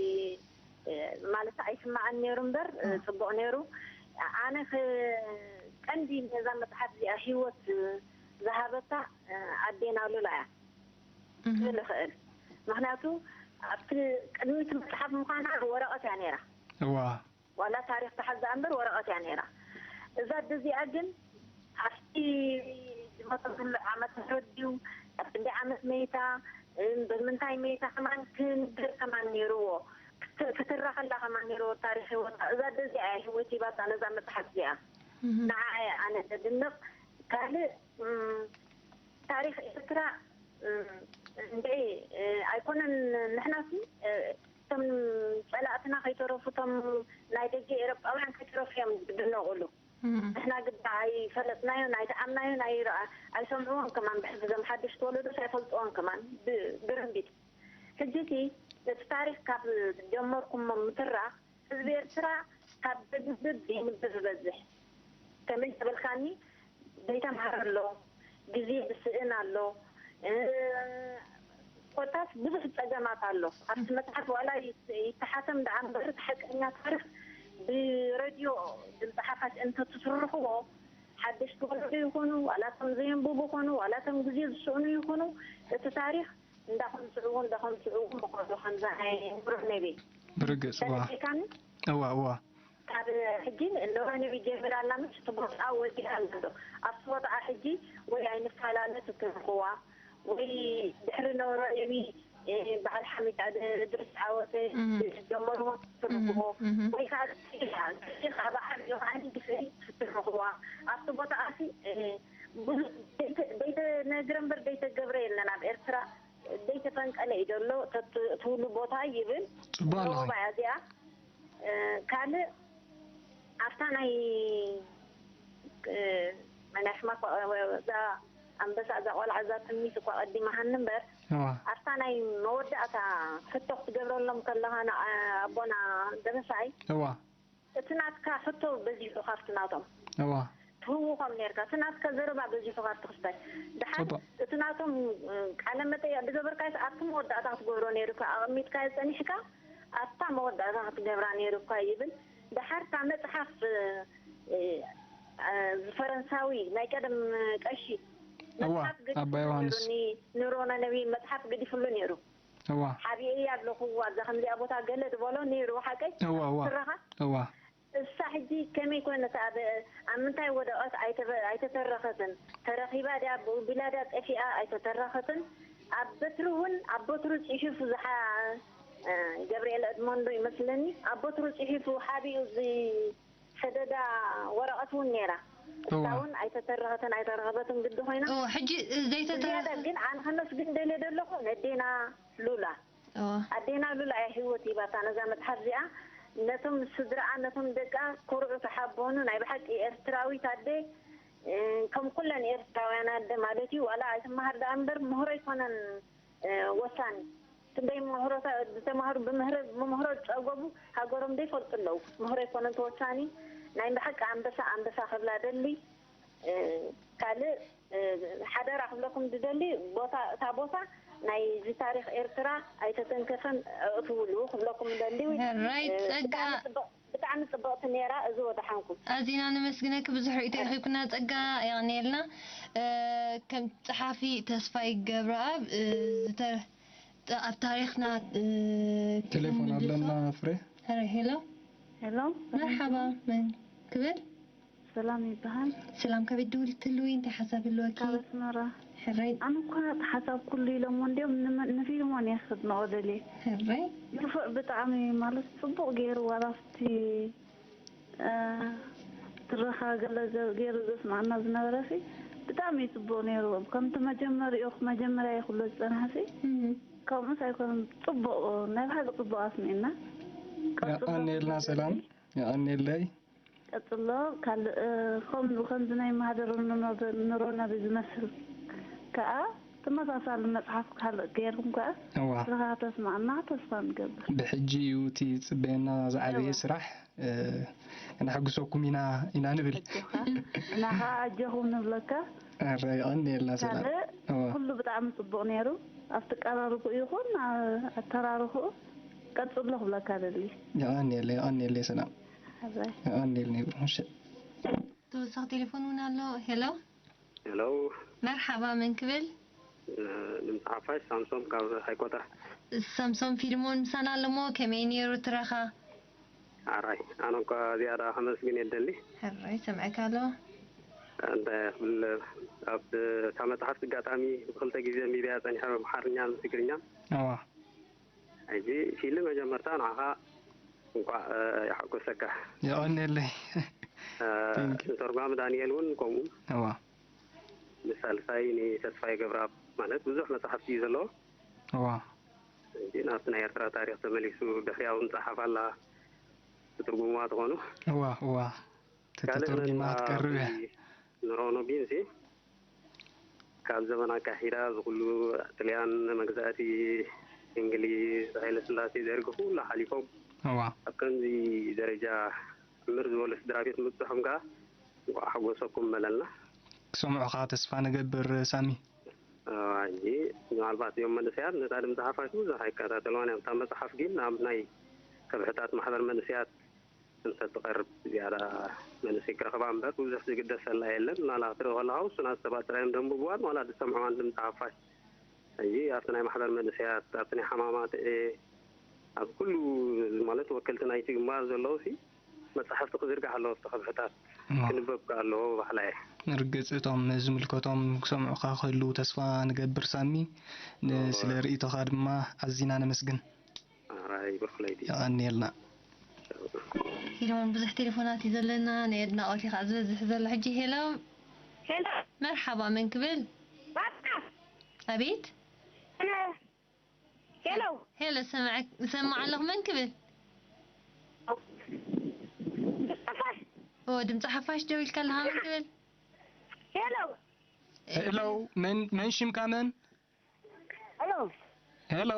እ፣ ማለት ኣይስማዕን ነይሩ እምበር፣ እ፣ እ። ጽቡቕ ነይሩ። ኣነ ክ-፣ ቀንዲ ነዛ መጽሓፍ እዚኣ ህይወት ዝሃበታ፣ እ፣ ኣዴና ሉላ እያ። እህ። ክብል እኽእል። ምኽንያቱ ኣብቲ ቅድሚ እቲ መጽሓፍ ምዃና ወረቐት እያ ነይራ። እዋ። ዋላ ታሪኽ ትሓዛ እምበር ወረቐት እያ ነይራ። እዛ ኣደ እዚኣ ግን ኣብቲ ዝመተትሉ ዓመተ ምህረት ድዩ፣ ኣብ ክንደይ ዓመት መይታ፣ እም፣ ብምንታይ መይታ ከማን ክንገር ከማን ነይርዎ። ክት-፣ ክትረኸላ ከማን ነይርዎ ታሪኽ ህይወታ። እዛ ኣደ እዚኣ እያ ህይወት ሂባታ ነዛ መጽሓፍ እዚኣ። እህ። ንዓ እየ ኣነ ዘድንቕ። ካልእ ታሪኽ ኤርትራ እንደ ኣይኮነን። ንሕናሲ እቶም ጸላእትና ከይተረፉ፣ እቶም ናይ ደገ ኤሮጳውያን ከይተረፉ እዮም ዝድነቑሉ። ንሕና ግዳ ኣይፈለጥናዮን ኣይተኣምናዮን ኣይሰምዕዎን ከማን፣ ብሕዝዞም ሓደሽቲ ወለዶስ ኣይፈልጥዎን ከማን። ብርምቢት ሕጂ እቲ ታሪኽ ካብ ጀመርኩሞ ምትራኽ፣ ህዝቢ ኤርትራ ካብ ዘግብብ ይንብብ ዝበዝሕ። ከመይ ተበልካኒ፣ ዘይተምሃረ ኣሎ፣ ግዜ ዝስእን ኣሎ፣ ኮታስ ብዙሕ ጸገማት ኣሎ። ኣብቲ መጽሓፍ ዋላ ይተሓተም ደኣ እምበር፣ እቲ ሓቀኛ ታሪኽ ብረድዮ ድምፂ ሓፋሽ እንተትስርሕዎ፣ ሓደሽቲ ወለዶ ይኹኑ ዋላ እቶም ዘየንብቡ ይኹኑ ዋላ እቶም ግዜ ዝስእኑ ይኹኑ፣ እቲ ታሪኽ እንዳኸምስዕዎ እንዳኸምስዕዎ ምኸዱ ከምዛ ናይ ኑረነቢ። ብርግጽ እዋ። ተረዲእካኒ? እዋ እዋ። ካብ ሕጂ ኑረነቢ ጀሚራ ኣላ፣ ምስ እቲ ቦታኣ ወዲኣ ኣላ ዶ? ኣብቲ ቦታኣ ሕጂ ወይ ኣይንፈላለ ትትርኽዋ፣ ወይ ድሕሪ ኑረነቢ በዓል ሓሚድ ድርስ ዓወተ ጀመርዎ ትትርኽዎ፣ ወይ ከዓ ግፍዒ፣ ግፍዒ ካብ ዓብዮ ዓሊ ግፍዒ ትትርኽዋ። ኣብቲ ቦታኣሲ ብዙ ደይተነግረ እምበር ደይተገብረ የለን ኣብ ኤርትራ። ዘይተፈንቀለ እዩ ዘሎ ትብሉ ቦታ ይብል። ጽቡቕ ኣለኺ። ሮባ እያ እዚኣ። ካልእ ኣብታ ናይ መናሕማ እዛ ኣንበሳ እዛ ቆልዓ እዛ ትምኒት እኳ ቀዲማሃኒ እምበር፣ እዋ ኣብታ ናይ መወዳእታ ሕቶ ክትገብረሎም ከለኻ ንኣቦና ደበሳይ እዋ እቲ ናትካ ሕቶ በዚሑ ካብቲ ናቶም እዋ ትህውኾም ነርካ። እቲ ናትካ ዘረባ በዚሑ ካብቲ ክስታይ ድሓር ጽቡቕ። እቲ ናቶም ቃለ መጠይቕ ዝገበርካዮስ ኣብቲ መወዳእታ ክትገብሮ ነይሩካ ኣቐሚጥካዮ ጸኒሕካ ኣብታ መወዳእታ ክትገብራ ነይሩካ ይብል። ድሓር እታ መጽሓፍ ዝፈረንሳዊ ናይ ቀደም ቀሺ እዋ መጽሓፍ ገዲፉ ኣባ ዮሃንስ ነይሩ፣ ኒ- ንሮና ነቢ መጽሓፍ ገዲፍሉ ነይሩ። እዋ ሓቢኤያ ኣለኹ ኣብዛ ከምዚኣ ቦታ ገለ ዝበሎ ነይሩ ሓቀይ እዋ እዋ ትረኻ እዋ እሳ ሕጂ ከመይ ኮይነት ኣብ ኣብ ምንታይ ወደቐት ኣይተበ- ኣይተተረኸትን። ተረኺባ ድያ ብኡ ቢላ ድያ ጠፊኣ ኣይተተረኸትን። ኣብ በትሪ እውን ኣብ በትሩ ፅሒፉ ዝሓ ገብርኤል እድሞንዶ ይመስለኒ ኣብ በትሩ ፅሒፉ ሓቢኡ ዝሰደዳ ወረቐት እውን ነይራ። እሳ እውን ኣይተተረኸትን ኣይተረኸበትን ግዲ ኮይና። እዎ ሕጂ ዘይተተ ዝያዳ ግን ኣነ ከመስግን ደልየ ዘለኹ ነዴና ሉላ እዎ ኣዴና ሉላ እያ ህይወት ሂባታ ነዛ መጽሓፍ እዚኣ። ነቶም ስድራኣ ነቶም ደቃ ኮርዑ ተሓቦኑ ናይ ብሓቂ ኤርትራዊት ኣደ ከም ኩለን ኤርትራውያን ኣደ ማለት እዩ። ዋላ ኣይትመሃር ደኣ እምበር ምህሮ ኣይኮነን ወሳኒ። ክንደይ ምህሮታ ዝተማህሩ ብምህሮ ብምህሮ ዝጸገቡ ሃገሮም ዘይፈልጡ ኣለዉ። ምህሮ ኣይኮነን ተወሳኒ። ናይ ብሓቂ ኣንበሳ ኣንበሳ ክብላ ደሊ። ካልእ ሓደራ ክብለኩም ዝደሊ ቦታ እታ ቦታ ናይ እዚ ታሪኽ ኤርትራ ኣይተተንከፈን ኣእትውሉ ክብለኩም ደሊ። ሕራይ ጸጋ ብጣዕሚ ጽብቕቲ ነይራ። እዚ ወደሓንኩም። ኣዚና ነመስግነኪ ብዙሕ ርእይቶ ይኺብኩና ጸጋ የቕንየልና። ከም ጸሓፊ ተስፋይ ገብረኣብ ኣብ ታሪኽና ቴሌፎን ኣለና ፍሬ። ሄሎ ሄሎ መርሓባ መን ክብል ሰላም ይበሃል። ሰላም ከበይ ድውል ትልዊ እንታይ ሓሳብ ኣለወኪ? ካብ ኣስመራ ሕራይ ኣነ እኳ ሓሳብ ኩሉ ኢሎሞ እንዲኦም ንመ- ንፊልሞን እየ ክድንቆ ደልየ ሕራይ ንፉዕ ብጣዕሚ ማለት ፅቡቅ ገይሩ ዋላ ኣብቲ እ፣ ትረኻ ገለ ገ- ገይሩ ዘስማዕና ዝነበረ ሲ ብጣዕሚ እዩ ፅቡቅ ነይሩ። ከምቲ መጀመሪኡ መጀመርያ እዩ ክብሎ ዝፀንሐ ሲ እም። ከምኡስ ኣይኮነን ፅቡቅ ናይ ብሓቂ ፅቡቅ ኣስሚዕና። ቀፅሎ። የቐንየልና ሰላም የቐንየለይ። ቀፅሎ ካልእ እ፣ ከምዚ ከምዚ ናይ ማህደር ንሮ- ንሮና ብዝመስል ከዓ ተመሳሳሊ መፅሓፍ ካልእ ገይርኩም ከዓ እዋ ንኻ ተስማዕና ተስፋ ንገብር። ብሕጂ እዩ እቲ ዝፅበየና ዝዓበየ ስራሕ። እ፣ ከነሐጉሰኩም ኢና ኢና ንብል። ኣጆኻ ንኻ ኣጆኹም ንብለካ። ኧረ የቐንየልና ሰላም። ካልእ እዋ ኩሉ ብጣዕሚ ፅቡቕ ነይሩ። ኣብቲ ቀራርቡ ይኹን ኣ- ኣተራርኽኡ ቀፅሎ ክብለካ ደሊ። የቐንየለይ የቐንየለይ ሰላም ሕራይ የቐንየልና ይብሉ። እሺ ተወሳኺ ቴሌፎን እውን ኣሎ። ሄሎ ሄሎ መርሓባ መን ክብል? ንምፅሓፋይ ሳምሶም ካብ ሃይቆታ። ሳምሶም ፊልሞን ምሳና ኣለሞ ከመይ ነይሩ ትረኻ? ኣራይ ኣነ እንኳ ዝያዳ ከመስግን የደሊ። ሕራይ ሰምዐካ ኣሎ። እንታይ ክብል ኣብ እታ መፅሓፍቲ ኣጋጣሚ ብክልተ ግዜ ሚድያ ፀኒሐ ብኣምሓርኛን ብትግርኛን እዋ ሕጂ ፊልም መጀመርታ ንዓኻ እንኳዕ የሓጎሰካ። የቐንየለይ። Thank you። ንተርጓሚ ዳንኤል እውን ከምኡ። እዋ ንሳልሳይ ንተስፋይ ገብረኣብ። ማለት ብዙሕ መጽሓፍቲ እዩ ዘለዎ። እዋ እንጂ ናብቲ ናይ ኤርትራ ታሪኽ ተመሊሱ ድሕሪኣ እውን ጸሓፍ ኣላ፣ ትትርጉምዋ ትኾኑ። እዋ እዋ ተተተርጉማ ክትቀርብ እያ። ንሮኖ ቢንሲ ካብ ዘመን ኣካሒዳ እዚ ኩሉ ጥልያን መግዛእቲ እንግሊዝ ሃይለ ስላሴ ደርጊ ኩሉ ሓሊፎም እዋ ኣብ ከምዚ ደረጃ ዕምር ዝበሉ ስድራ ቤት ምብፅሖም ከዓ እንኳዕ ሓጎሰኩም በለልና። ክሰምዑኻ ተስፋ ንገብር ሳሚ። ሕጂ ምናልባት እዮም መንእሰያት ነታ ድምፂ ሓፋሽ ብዙሕ ኣይከታተልዋን እዮም። እታ መፅሓፍ ግን ኣብ ናይ ከብሕታት ማሕበር መንእሰያት እንተትቐርብ ዝያዳ መንእሰይ ክረኽባ እምበር ብዙሕ ዝግደሰላ የለን። ናላ ክትርኢ ከለኻ ውሱናት ሰባት ጥራይ እዮም ዘንብብዋን ዋላ ዝሰምዕዋን ድምፂ ሓፋሽ። ሕጂ ኣብቲ ናይ ማሕበር መንእሰያት፣ ኣብቲ ናይ ሓማማት፣ ኣብ ኩሉ ማለት ወከልቲ ናይቲ ግንባር ዘለዉ ሲ መፃሕፍቲ ክዝርጋሕ ኣለዎ። ኣብቲ ከብሕታት ክንበብ ከ ኣለዎ ባሕላ እየ። ርግፅ እቶም ዝምልከቶም ክሰምዑኻ ክህልዉ ተስፋ ንገብር ሳሚ። ስለ ርእይቶኻ ድማ ኣዚና ነመስግን። ኣራይ ብርክለይቲ የቐንየልና። ፊልሞን ብዙሕ ቴሌፎናት እዩ ዘለና ናይ ኣድናቖት እዩ ከዓ ዝበዝሕ ዘሎ ሕጂ። ሄሎ ሄሎ መርሓባ መን ክብል? ባባ ኣቤት ኣነ ሄሎ ሄሎ ሰምዕ ሰምዕ ኣለኹ መን ክብል? ሓፋሽ ኦ ድምፂ ሓፋሽ ደው ኢልካ ኣለኻ መን ክብል? ሄሎ ሄሎ መን መን ሽምካ መን? ሄሎ ሄሎ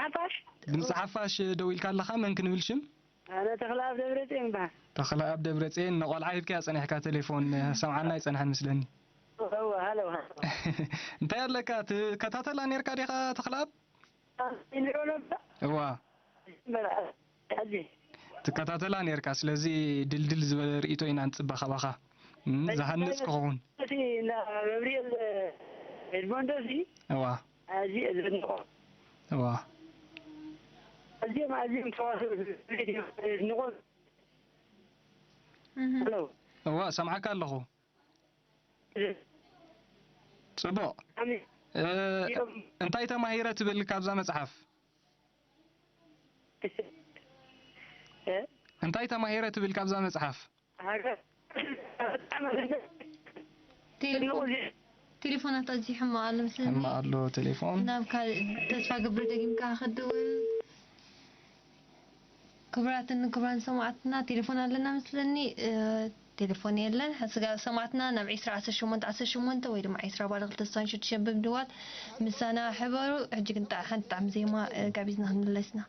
ሓፋሽ ድምፂ ሓፋሽ ደው ኢልካ ኣለኻ መን ክንብል ሽም? ኣነ ተኽለኣብ ደብረፅዮን ይበሃል። ተኽለኣብ ደብረፅዮን ንቆልዓ ሂብካያ ፀኒሕካ ቴሌፎን ሰምዓና ኣይፀንሐን ምስለኒ። እወ ሃሎ ሃሎ እንታይ ኣለካ ትከታተላ ነርካ ዲኻ ተኽለኣብ? ይንሮ ነበር እዋ በላ ሕጂ ትከታተላ ነርካ ስለዚ ድልድል ዝበለ ርእይቶ ኢና ንፅበ ካባኻ እም፣ ዝሃንፅ ክኸውን እቲ እና ገብርኤል ኤድሞንዶሲ እዋ ኣዚ ዘድንቆ እዋ ኣዚኦም ኣዚኦም ተዋስኦ ዘድንቆ እህ። ሄሎ እዋ ሰምዓካ ኣለኹ ፅቡቕ ኣሚ እ፣ እንታይ ተማሂረ ትብል ካብዛ መፅሓፍ እንታይ ተማሂረ ትብል ካብዛ መፅሓፍ ሃገር ቴሌፎን ቴሌፎናት ኣዝዩ ሕማቕ ኣሎ መስለኒ። ሕማቕ ኣሎ ቴሌፎን ናብ ካልእ ተስፋ ገብረ ደጊምካ ክድውል። ክቡራትን ክቡራን ሰማዕትና ቴሌፎን ኣለና መስለኒ። እ፣ ቴሌፎን የለን። ስጋ ሰማዕትና ናብ ዒስራ ዓሰርተ ሸሞንተ ዓሰርተ ሸሞንተ ወይ ድማ ዒስራ ባለ ክልተ ስሳን ሽዱሽተ ብምድዋል ምሳና ሕበሩ። ሕጂ ግን ጣ-፣ ሓንቲ ጣዕሚ ዜማ፣ እ፣ ጋቢዝና ክንምለስና።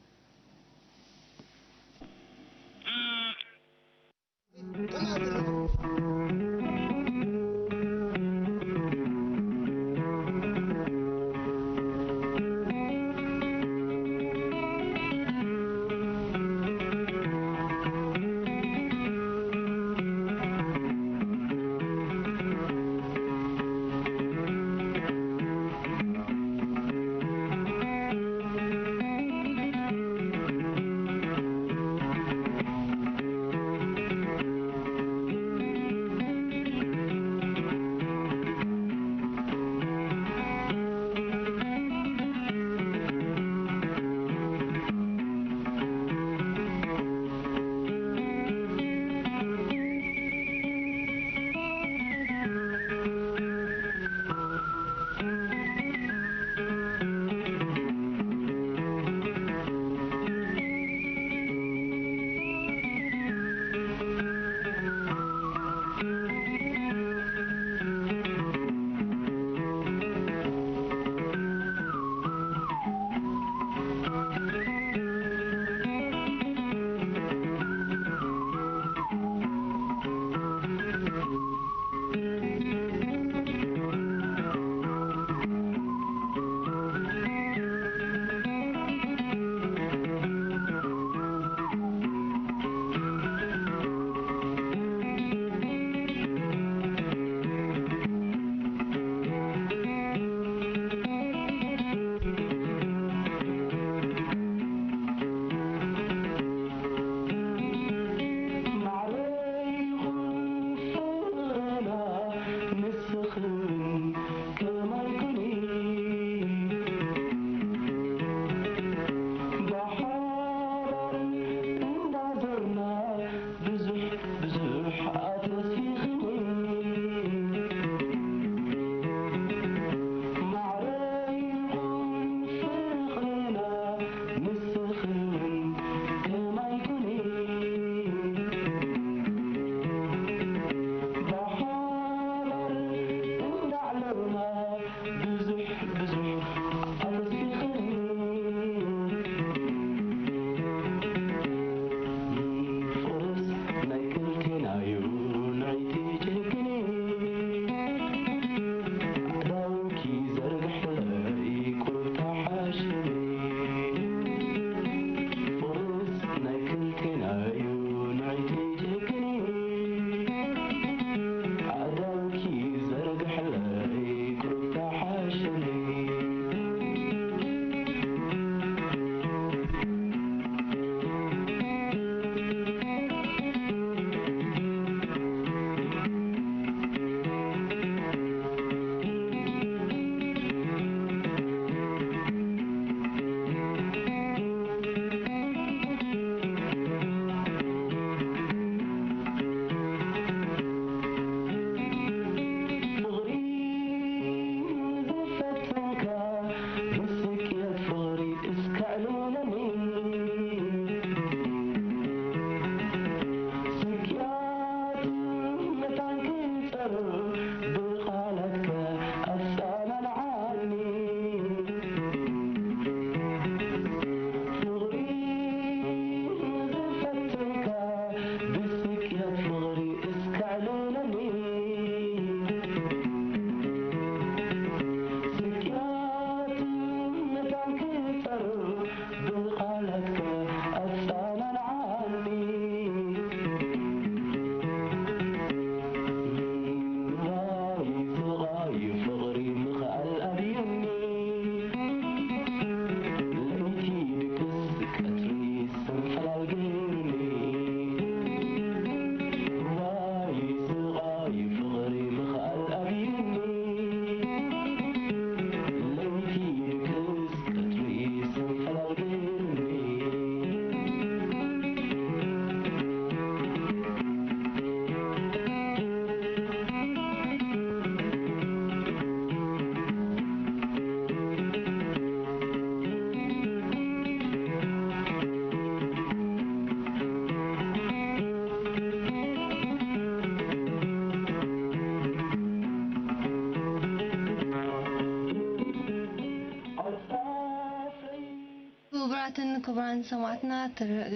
ክቡራን ሰማዕትና፣ ትረ-፣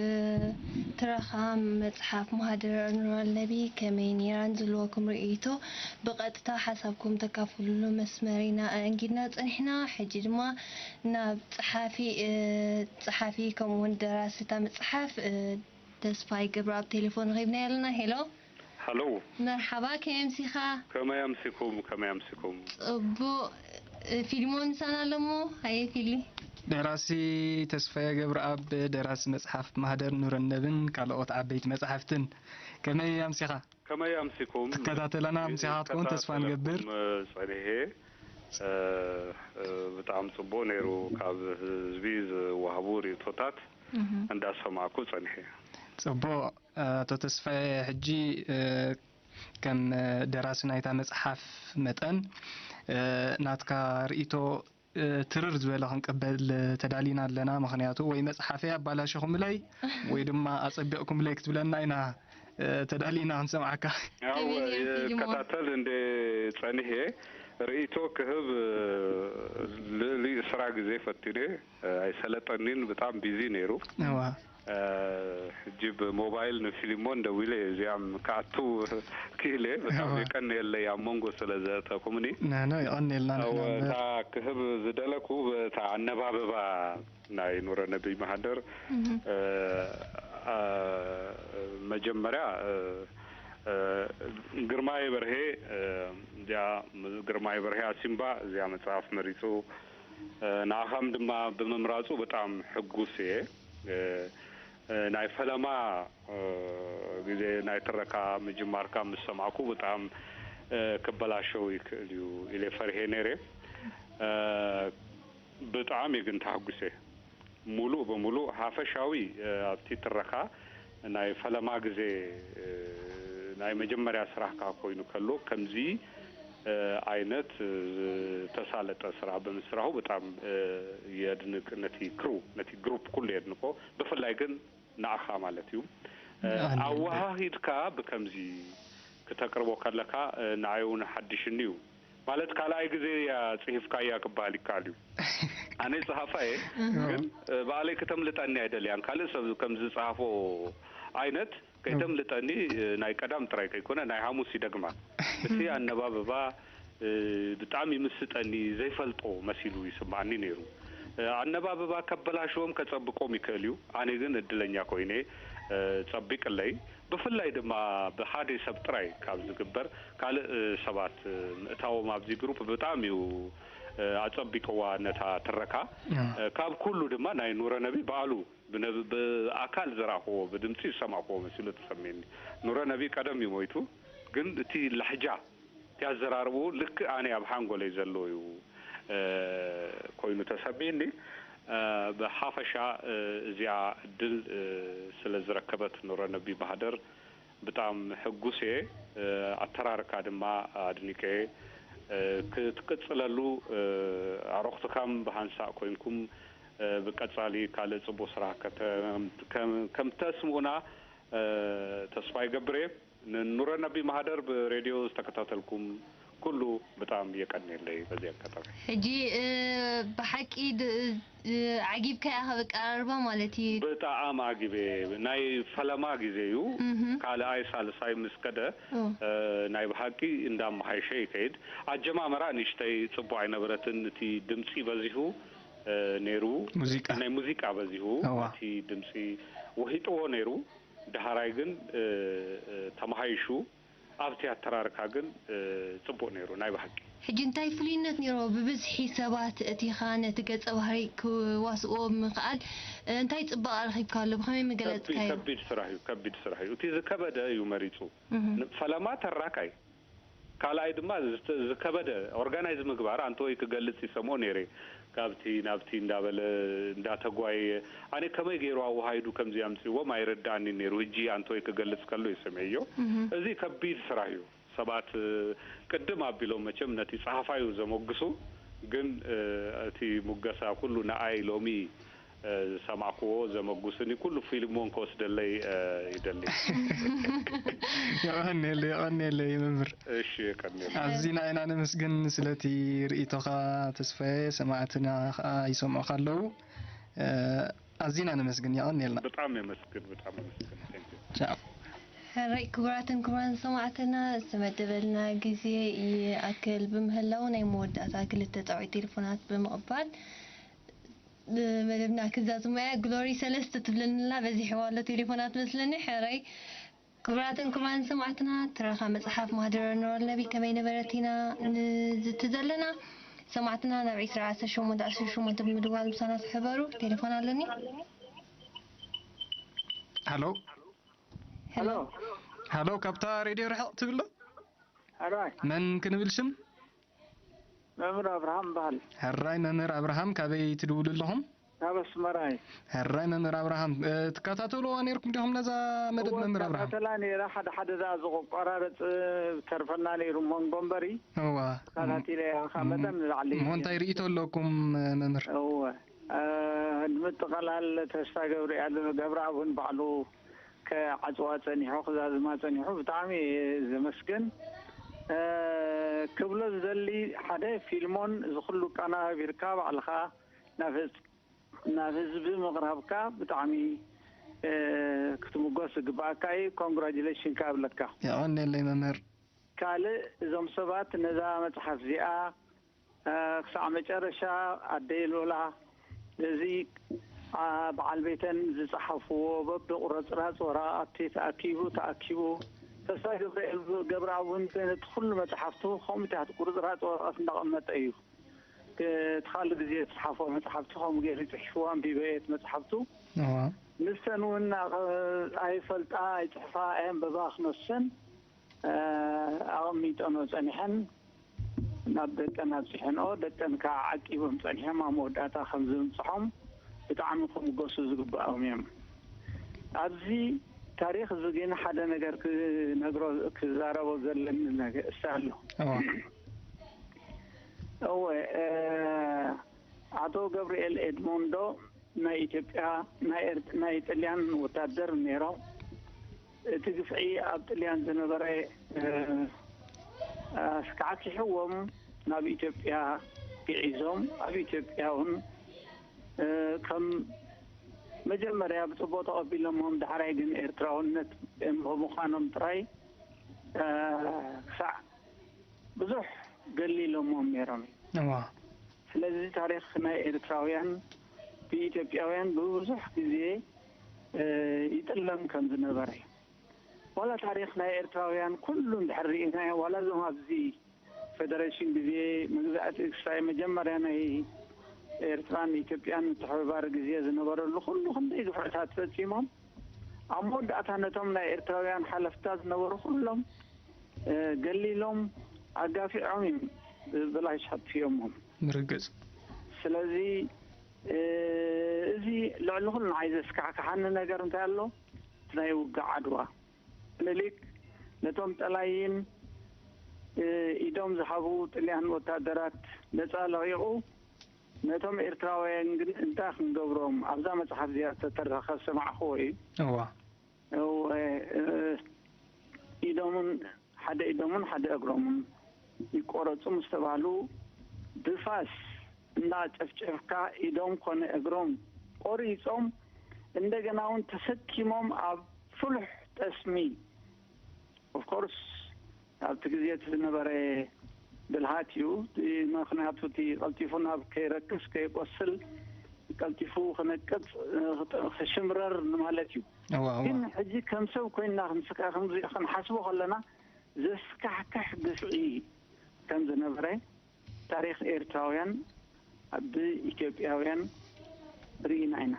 ትረኻ መጽሓፍ ማህደር ኑረል ነቢ ከመይ ነይራን ዘለወኩም ርእይቶ ብቐጥታ ሓሳብኩም ተካፍሉሉ መስመር ኢና ኣእንጊድና ጸኒሕና። ሕጂ ድማ ናብ ጸሓፊ፣ እ፣ ጸሓፊ ከምኡውን ደራሲ እታ መጽሓፍ፣ እ፣ ተስፋይ ገብረኣብ ቴሌፎን ረኺብናዮ ኣለና። ሄሎ። ሃሎ። መርሓባ፣ ከመይ ኣምሲኻ? ከመይ ኣምሲኩም? ከመይ ኣምሲኩም? ጽቡቕ። እ፣ ፊልሞን ምሳና ኣሎ እሞ፣ ሃየ ፊሊ። ደራሲ ተስፋየ ገብረኣብ፣ ደራሲ መጽሓፍ ማህደር ኑረነብን ካልኦት ዓበይቲ መጻሕፍትን። ከመይ ኣምሲኻ? ከመይ ኣምሲኩም? ትከታተለና ኣምሲኻ ክትከውን ተስፋ ንገብር። ይከታተለኩም ጸኒሔ። እ፣ እ፣ ብጣዕሚ ጽቡቕ ነይሩ። ካብ ህዝቢ ዝወሃቡ ርእይቶታት እህ። እንዳሰማዕኩ ጸኒሐ። ጽቡቕ። ኣቶ ተስፋየ፣ ሕጂ፣ እ፣ ከም፣ እ፣ ደራሲ ናይታ መጽሓፍ መጠን፣ እ፣ ናትካ ርእይቶ፣ እ፣ ትርር ዝበለ ክንቅበል ተዳሊና ኣለና። ምኽንያቱ ወይ መጽሓፈይ ኣባላሸኹምለይ ወይ ድማ ኣጸቢቕኩምለይ ክትብለና ኢና፣ እ፣ ተዳሊና ክንሰምዓካ። ያው ከመይ ነይሩ ፊልሙ? ይከታተል እንደ ጸኒሔ ርእይቶ ክህብ፣ እ፣ ልዕሊ ዕስራ ግዜ ፈቲነ፣ እ፣ ኣይሰለጠኒን፣ ብጣዕሚ ቢዚ ነይሩ። እዋ። እ፣ ሕጂ ብሞባይል ንፊልሞን ደዊለ እዚኣም ክኣቱ ክኢለ። ብጣዕሚ እዋ። የቀንየለይ ኣብ መንጎ ስለ ዘእተኹምኒ። ና፣ ና፣ የቐንየልና ኣወ፣ ንሕና እምበር። እታ ክህብ ዝደለኩ፣ እታ ኣነባብባ ናይ ኑረ ነቢይ ማህደር፣ እህ። እ፣ ኣ፣ መጀመርያ፣ እ፣ እ፣ ግርማይ በርሄ፣ እ፣ እዚኣ ግርማይ በርሄ ኣሲምባ እዚኣ መጽሓፍ መሪጹ፣ እ፣ ንኣኻም ድማ ብምምራጹ በጣም ሕጉስ እየ። እ፣ እ፣ ናይ ፈለማ፣ እ፣ ግዜ ናይ ትረካ ምጅማርካ ምስ ሰማዕኩ ብጣም፣ እ፣ ክበላሸው ይክእል እዩ ኢለ ፈርሄ ነይረ። እ፣ ብጣዕሚ ግን ተሓጒሰ። ሙሉእ ብሙሉእ ሓፈሻዊ፣ እ፣ ኣብቲ ትረኻ ናይ ፈለማ ግዜ፣ እ፣ ናይ መጀመርያ ስራሕካ ኮይኑ ከሎ ከምዚ፣ እ፣ ዓይነት፣ እ፣ ዝተሳለጠ ስራሕ ብምስራሑ ብጣም፣ እ፣ የድንቅ። ነቲ ክሩ፣ ነቲ ግሩፕ ኩሉ የድንቆ። ብፍላይ ግን ንኣኻ ማለት እዩ። እ፣ ኣነ ኣወሃሂድካ ብከምዚ ክተቅርቦ ከለካ፣ እ፣ ንዓይ እውን ሓድሽኒ እዩ። ማለት ካልኣይ ግዜ እያ ጽሂፍካያ ክበሃል ይከኣል እዩ። ኣነ ጸሃፋ እየ፣ እህ። ግን፣ እ፣ ባዕለይ ክተምልጠኒ ኣይደልያን። ካልእ ሰብ ከም ዝጸሃፎ ዓይነት ከይተምልጠኒ፣ እ፣ ናይ ቀዳም ጥራይ ከይኮነ ናይ ሓሙስ ይደግማ። እቲ ኣነባብባ፣ እ፣ ብጣዕሚ ይምስጠኒ፣ ዘይፈልጦ መሲሉ ይስምዓኒ ነይሩ። እ፣ ኣነባብባ ከበላሽዎም ከጸብቆም ይክእል እዩ። ኣነ ግን እድለኛ ኮይነ፣ እ፣ ጸቢቅለይ። ብፍላይ ድማ ብሓደ ሰብ ጥራይ ካብ ዝግበር፣ ካልእ፣ እ፣ ሰባት፣ እ፣ ምእታዎም ኣብዚ ግሩፕ ብጣዕሚ እዩ፣ እ፣ ኣጸቢቅዋ ነታ ትረካ። ያ። እ፣ ካብ ኩሉ ድማ ናይ ኑረ ነቢ ባዕሉ ብነ-፣ ብኣካል ዝረኣኽዎ፣ ብድምጺ ዝሰማዕክዎ መሲሉ ተሰሚዕኒ። ኑረ ነቢ ቀደም እዩ ሞይቱ፣ ግን እቲ ላሕጃ፣ እቲ ኣዘራርብኡ ልክዕ ኣነ ኣብ ሓንጎለይ ዘሎ እዩ፣ እ፣ ኮይኑ ተሰሚዕኒ። እ፣ ብሓፈሻ፣ እ፣ እዚኣ ዕድል፣ እ፣ ስለ ዝረከበት ኑረ ነቢ ማህደር ብጣም ሕጉስ እየ። እ፣ ኣተራርካ ድማ ኣድኒቀ። እ፣ ክትቅጽለሉ፣ እ፣ ኣዕሩኽትካም ብሃንሳእ ኮይንኩም፣ እ፣ ብቀጻሊ ካልእ ጽቡቅ ስራሕ ከተ-፣ ከም፣ ከም ተስምኡና፣ እ፣ ተስፋ ይገብር እየ። ንኑረ ነቢ ማህደር ብሬድዮ ዝተከታተልኩም ኩሉ ብጣም የቀንየለይ በዚ ኣጋጣሚ። ሕጂ፣ እ፣ ብሓቂ ድ-፣ እ፣ ዓጊብካ ኢኻ በቃ ኣቀራርባ ማለት እዩ። ብጣዕሚ ዓጊበ። ናይ ፈለማ ግዜ እዩ። እህ። ካልኣይ ሳልሳይ ምስ ከደ፣ ኦ። እ፣ ናይ ብሓቂ እንዳመሓየሸ ይከይድ። ኣጀማምራ ንእሽተይ ጽቡቅ ኣይነበረትን። እቲ ድምጺ በዚሁ፣ እ፣ ነይሩ። ሙዚቃ። ናይ ሙዚቃ በዚሁ። እዋ። እቲ ድምጺ ወሂጥዎ ነይሩ። ደሃራይ ግን፣ እ፣ እ፣ ተመሃይሹ። ኣብቲ ኣተራርካ ግን፣ እ፣ ጽቡቅ ነይሩ ናይ ብሓቂ። ሕጂ እንታይ ፍሉይነት ነይርዎ? ብብዝሒ ሰባት እቲኻ ነቲ ገጸ ባህሪ ክዋስእዎ ብምኽኣል፣ እ፣ እንታይ ጽባቐ ረኺብካሉ? ብኸመይ ምገለጽካዮ? ከቢድ፣ ከቢድ ስራሕ እዩ፣ ከቢድ ስራሕ እዩ። እቲ ዝከበደ እዩ መሪጹ። እህ። ን-፣ ፈለማ ተራካይ። ካልኣይ ድማ ዝተ-፣ ዝከበደ ኦርጋናይዝ ምግባር፣ ኣንተ ወይ ክገልጽ ይሰምኦ ነይረ። ካብቲ ናብቲ እንዳበለ እንዳተጓየ፣ ኣነ ከመይ ገይሩ ኣወሃሂዱ ከምዚ ኣምጺዎም ኣይርድኣኒ ነይሩ። ሕጂ ኣንቶይ ክገልጽ ከሎ ይሰምዕዮ። እህ። እዚ ከቢድ ስራሕ እዩ። ሰባት፣ እ፣ ቅድም ኣቢሎም መቸም ነቲ ጸሓፋዩ ዘመጉሱ፣ ግን፣ እ፣ እቲ ሙገሳ ኩሉ ንኣይ ሎሚ፣ እ፣ ዝሰማዕክዎ ዘመጉስኒ ኩሉ ፊልሞን ክወስደለይ፣ እ፣ ይደሊ። የቐንየለይ፣ የቐንየለይ መምህር። እሺ፣ የቐንየለይ። ኣዚና ኢና ነመስግን ስለቲ ርእይቶኻ ተስፋዬ። ሰማዕትና ኸኣ ይሰምዑኻ ኣለዉ። እ፣ ኣዚና ነመስግን። የቐንየልና። በጣም የመስግን፣ በጣም የመስግን። Thank you። ቻው። ሕራይ ክቡራትን ክቡራን ሰማዕትና፣ ዝተመደበልና ግዜ ይኣክል ብምህላው ናይ መወዳእታ ክልተ ጻውዒት ቴሌፎናት ብምቕባል መደብና ክዛዝማ እያ። ግሎሪ ሰለስተ ትብለንላ በዚሕዋ ኣሎ ቴሌፎናት መስለኒ። ሕራይ ክቡራትን ክቡራን ሰማዕትና፣ ትረኻ መጽሓፍ ማህደረ ኖረል ነቢ ከመይ ነበረት ኢና ንዝቲ ዘለና። ሰማዕትና ናብ ዕስራ ዓሰርተ ሸሞንተ ዓሰርተ ሸሞንተ ብምድዋል ምሳና ተሕበሩ። ቴሌፎን ኣለኒ። ሃሎ ሄሎ ሃሎ፣ ካብታ ሬድዮ ርሕቕ ትብል ዶ? ኣራይ መን ክንብል ሽም? መምህር ኣብርሃም በሃል ሕራይ መምህር ኣብርሃም፣ ካበይ ትድውሉ ኣለኹም? ካብ ኣስመራ እዩ። ሕራይ መምህር ኣብርሃም፣ እ፣ ትከታተልዋ ነይርኩም ዲኹም ነዛ መደብ መምህር ኣብርሃም? ተላ ነይራ ሓደ ሓደ ዛ ዝቆራረፅ ተርፈና ነይሩ መንጎ እምበሪ እዋ ተኸታቲለ እያ ካብ መጠን ንላዕሊ እሞ እንታይ ርእይቶ ኣለኩም፣ እ፣ መምህር? እወ እ፣ ንምጥቓላል ተስፋ ገብርኤል ገብረኣብን ባዕሉ ከዓፅዋ ፀኒሑ ክዛዝማ ፀኒሑ ብጣዕሚ እየ ዘመስግን። እ፣ ክብሎ ዝደሊ ሓደ ፊልሞን እዚ ኩሉ ኣቀናባቢርካ ባዕልኻ ናብ ህዝ ናብ ህዝቢ ምቕራብካ ብጣዕሚ እ፣ ክትምጎስ ዝግባኣካ እዩ። ኮንግራጁሌሽን ክብለካ። የቐንየለይ መምህር። ካልእ እዞም ሰባት ነዛ መፅሓፍ እዚኣ እ፣ ክሳዕ መጨረሻ ኣደይ ሎላ እዚ ኣ፣ በዓል ቤተን ዝፀሓፍዎ በብቁርፅራፅ ወረቓቕቲ ተኣኪቡ ተኣኪቡ ተስፋ ገብርኤል ገብረኣብ እውን ነቲ ኩሉ መፅሓፍቱ ከምኡታት ቁርፅራፅ ወረቐት እንዳቐመጠ እዩ። እቲ ካልእ ግዜ ዝፅሓፎ መፅሓፍቲ ከምኡ ገይሩ ፅሒፍዎ ኣንቢበ እየ እቲ መፅሓፍቱ። እዋ ንሰን እውን ኣይፈልጣ ኣይፅሕፋ ኣየንበባ ክነሰን ኣቐሚጠኖ ጸኒሐን ናብ ደቀን ኣብጺሐንኦ፣ ደቀን ከኣ ዓቂቦም ጸኒሖም ኣብ መወዳእታ ከም ዝብጽሖም ብጣዕሚ ክምጎሱ ዝግብኦም እዮም። ኣብዚ ታሪኽ እዚ ግን ሓደ ነገር ክነግሮ ክዛረቦ ዘለኒ ነገር እሳ ኣሎ። እዋ እወ ኣቶ ገብርኤል ኤድሞንዶ ናይ ኢትዮጵያ ናይ ኤርት- ናይ ጥልያን ወታደር ነይሮም። እቲ ግፍዒ ኣብ ጥልያን ዝነበረ ኣስካዕኪሕዎም ናብ ኢትዮጵያ ግዒዞም ኣብ ኢትዮጵያ እውን ከም መጀመርያ ብፅቡቅ ተቐቢሎሞም ዳሕራይ ግን ኤርትራውነት ብምዃኖም ጥራይ ክሳዕ ብዙሕ ገሊሎሞም ነይሮም እዩ። እዋ ስለዚ ታሪኽ ናይ ኤርትራውያን ብኢትዮጵያውያን ብብዙሕ ግዜ ይጥለም ከም ዝነበረ እዩ። ዋላ ታሪኽ ናይ ኤርትራውያን ኩሉ እንድሕር ርኢናዮ ዋላ እዞም ኣብዚ ፌደሬሽን ግዜ መግዛእቲ ክሳይ መጀመርያ ናይ ኤርትራን ኢትዮጵያን ምትሕብባር ግዜ ዝነበረሉ ኩሉ ክንደይ ግፍዕታት ፈጺሞም ኣብ መወዳእታ ነቶም ናይ ኤርትራውያን ሓለፍታ ዝነበሩ ኩሎም ገሊሎም ኣጋፊዖም እዮም ብላሽ ኣጥፊኦሞም። ብርግጽ ስለዚ እዚ ልዕሊ ኩሉ ንዓይ ዘስካሕክሓኒ ነገር እንታይ ኣሎ? እቲ ናይ ውግእ ዓድዋ ምኒልክ ነቶም ጠላይን ኢዶም ዝሃቡ ጥልያን ወታደራት ነጻ ለቒቑ ነቶም ኤርትራውያን ግን እንታይ ክንገብሮም ኣብዛ መጽሓፍ እዚኣ ዝተተረኸ ዝሰማዕክዎ እዩ። እዋ ኢዶምን ሓደ ኢዶምን ሓደ እግሮምን ይቆረጹ ምስ ተባህሉ ብፋስ እንዳጨፍጨፍካ ኢዶም ኮነ እግሮም ቆሪጾም እንደገና እውን ተሰኪሞም ኣብ ፍሉሕ ጠስሚ ኦፍኮርስ ኣብቲ ግዜ እቲ ዝነበረ ብልሃት እዩ። ምክንያቱ እቲ ቀልጢፉ ናብ ከይረክስ ከይቆስል ቀልጢፉ ክነቅፅ ክሽምረር ማለት እዩ። እዋ ግን እዋ ሕጂ ከም ሰብ ኮይንና ክንስካ ክንሓስቦ ከለና ዘስካሕክሕ ግፍዒ ከም ዝነበረ ታሪኽ ኤርትራውያን ብኢትዮጵያውያን ርኢና ኢና።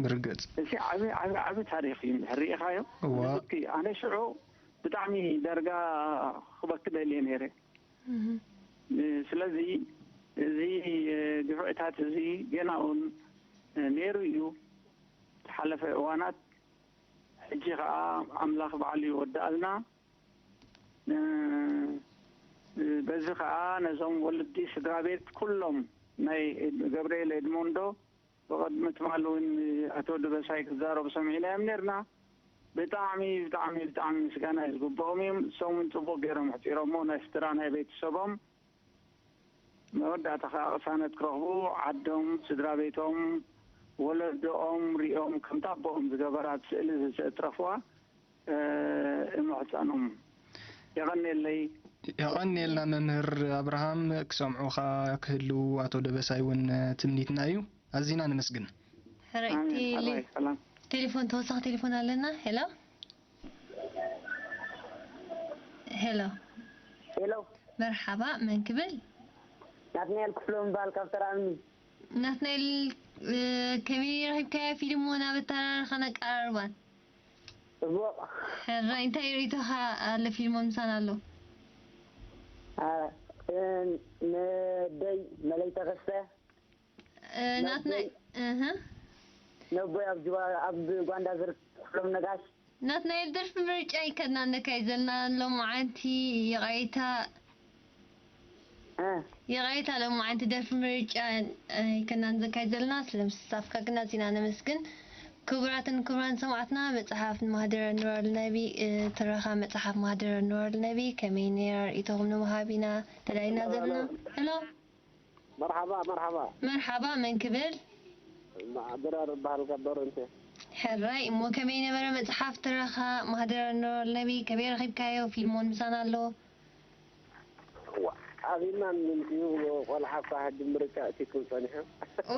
ብርግጽ እዚ ዓቢ ዓቢ ዓቢ ታሪኽ እዩ እንድሕር ርኢኻዮ። እዋ ንስኪ ኣነ ሽዑ ብጣዕሚ ደርጋ ክበኪ ደልየ ነይረ። ስለዚ እዚ ግፍዕታት እዚ ገና እውን ነይሩ እዩ። ዝሓለፈ እዋናት ሕጂ ከዓ ኣምላኽ ባዕሉ ይወድኣልና። በዚ ከዓ ነዞም ወለዲ ስድራ ቤት ኩሎም ናይ ገብርኤል ኤድሞንዶ ብቐድሚ ትማሊ እውን ኣቶ ድበሳይ ክዛረቡ ሰሚዕናዮም ነርና። ብጣዕሚ ብጣዕሚ ብጣዕሚ ምስጋና እዩ ዝግብኦም እዮም። እሶም እውን ፅቡቅ ገይሮም ኣሕፂሮሞ ናይ ስድራ ናይ ቤተሰቦም መወዳእታ ከዓ ቅሳነት ክረኽቡ ዓዶም ስድራ ቤቶም ወለዶኦም ሪኦም ከምታ ኣቦኦም ዝገበራት ስእሊ ዝተጥረፍዋ እምሕፀኖም። የቐንየለይ። የቐንየልና መምህር ኣብርሃም፣ ክሰምዑኻ ክህልዉ ኣቶ ደበሳይ እውን ትምኒትና እዩ። ኣዚና ነመስግን። ሕራይ ቴሌ-፣ ሰላም። ቴሌፎን፣ ተወሳኺ ቴሌፎን ኣለና። ሄሎ። ሄሎ። ሄሎ። መርሓባ፣ መን ክብል? ናትናኤል ክፍሎም እምበሃል ካብ ተራእምኒ። ናትናኤል፣ እ፣ ከመይ ረኺብካያ ፊልም እውን ኣብ ኣተራርኻን ኣቀራርባን? ጽቡቕ። ሕራይ፣ እንታይ ርእይቶኻ ኣሎ ፊልም ምሳና ኣሎ? አ፣ እ፣ ንደይ መለይ ተኸስተ፣ እ፣ ናትና-፣ ነቦይ፣ እህ። ነቦይ ኣብ ጅባ-፣ ኣብ ጓንዳ ዝርከብ ክፍሎም ነጋሽ። ናትናኤል፣ ደርፊ ምርጫ ኣይከናነካይ ዘለና ሎማዓንቲ፣ ይቕሬታ። እ። ይቕሬታ፣ ሎማዓንቲ ደርፊ ምርጫ ኣይከናን ዘካይ ዘለና፣ ስለ ምስታፍካ ግን ኣዚና ነመስግን። ክቡራትን ክቡራን ሰማዕትና፣ መጽሓፍ ማህደረ ኑረል ነቢ፣ እ፣ ትረኻ መጽሓፍ ማህደረ ኑረል ነቢ ከመይ ነይራ ርእይቶኹም ንምሃብ ኢና ተዳሊና ዘለና። ሄሎ። መርሓባ፣ መርሓባ። መርሓባ፣ መን ክብል? ድራር እበሃል ካብ ቶሮንቶ። ሕራይ፣ እሞ ከመይ ነበረ መጽሓፍ ትረኻ ማህደረ ኑረል ነቢ? ከመይ ረኺብካዮ? ፊልም እውን ምሳና ኣሎ። ዋ፣ ኣቢና ንምንትዩ ቆልዓ እኳ ሕጂ ምርጫ እቲኩም ጸኒሑ። ኦ፣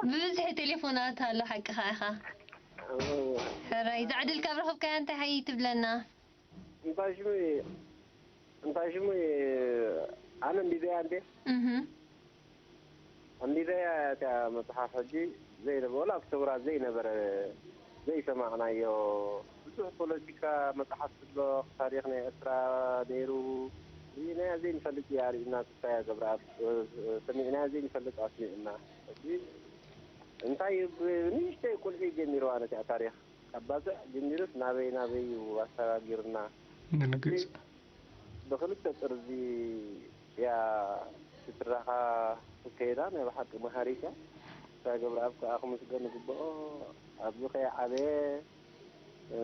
ብብዝሒ ቴሌፎናት ኣሎ፣ ሓቅኻ ኢኻ። እዎ። ሕራይ፣ ዛዕድል ካብ ረኸብካያ እንታይ ሓይ ትብለና? እንታይ ሽሙ እዩ? እንታይ ሽሙ እዩ? ኣነ እንዲበያ እንዴ? እህ። ኣንዲበያ እታ መጽሓፍ ሕጂ ዘይነበ-፣ ወላ ኣብ ሰውራ ዘይነበረ፣ ዘይሰማዕናዮ ብዙሕ ፖለቲካ መጽሓፍ ኣሎ፣ ታሪኽ ናይ ኤርትራ ነይሩ፣ ርኢናያ ዘይንፈልጥ እያ ርኢና፣ ተስፋያ ገብረኣብ፣ እ፣ ሰሚዕናያ ዘይንፈልጥ ኣስሚዑና። ሕጂ እንታይ ብ-፣ ንእሽተይ ቁልዒ ጀሚርዋ ነቲኣ ታሪኽ። ካብ ባጽዕ ጀሚሩስ ናበይ ናበይ እዩ ኣሰጋጊሩና? ብርግጽ። ብኽልተ ጥርዚ እያ ትትረኻ ትከይዳ፣ ናይ ብሓቂ መሃሪት እያ። እታ ገብረኣብ ከኣ ክምስገን ይግብኦ። ኣብዚ ከይዓበየ፣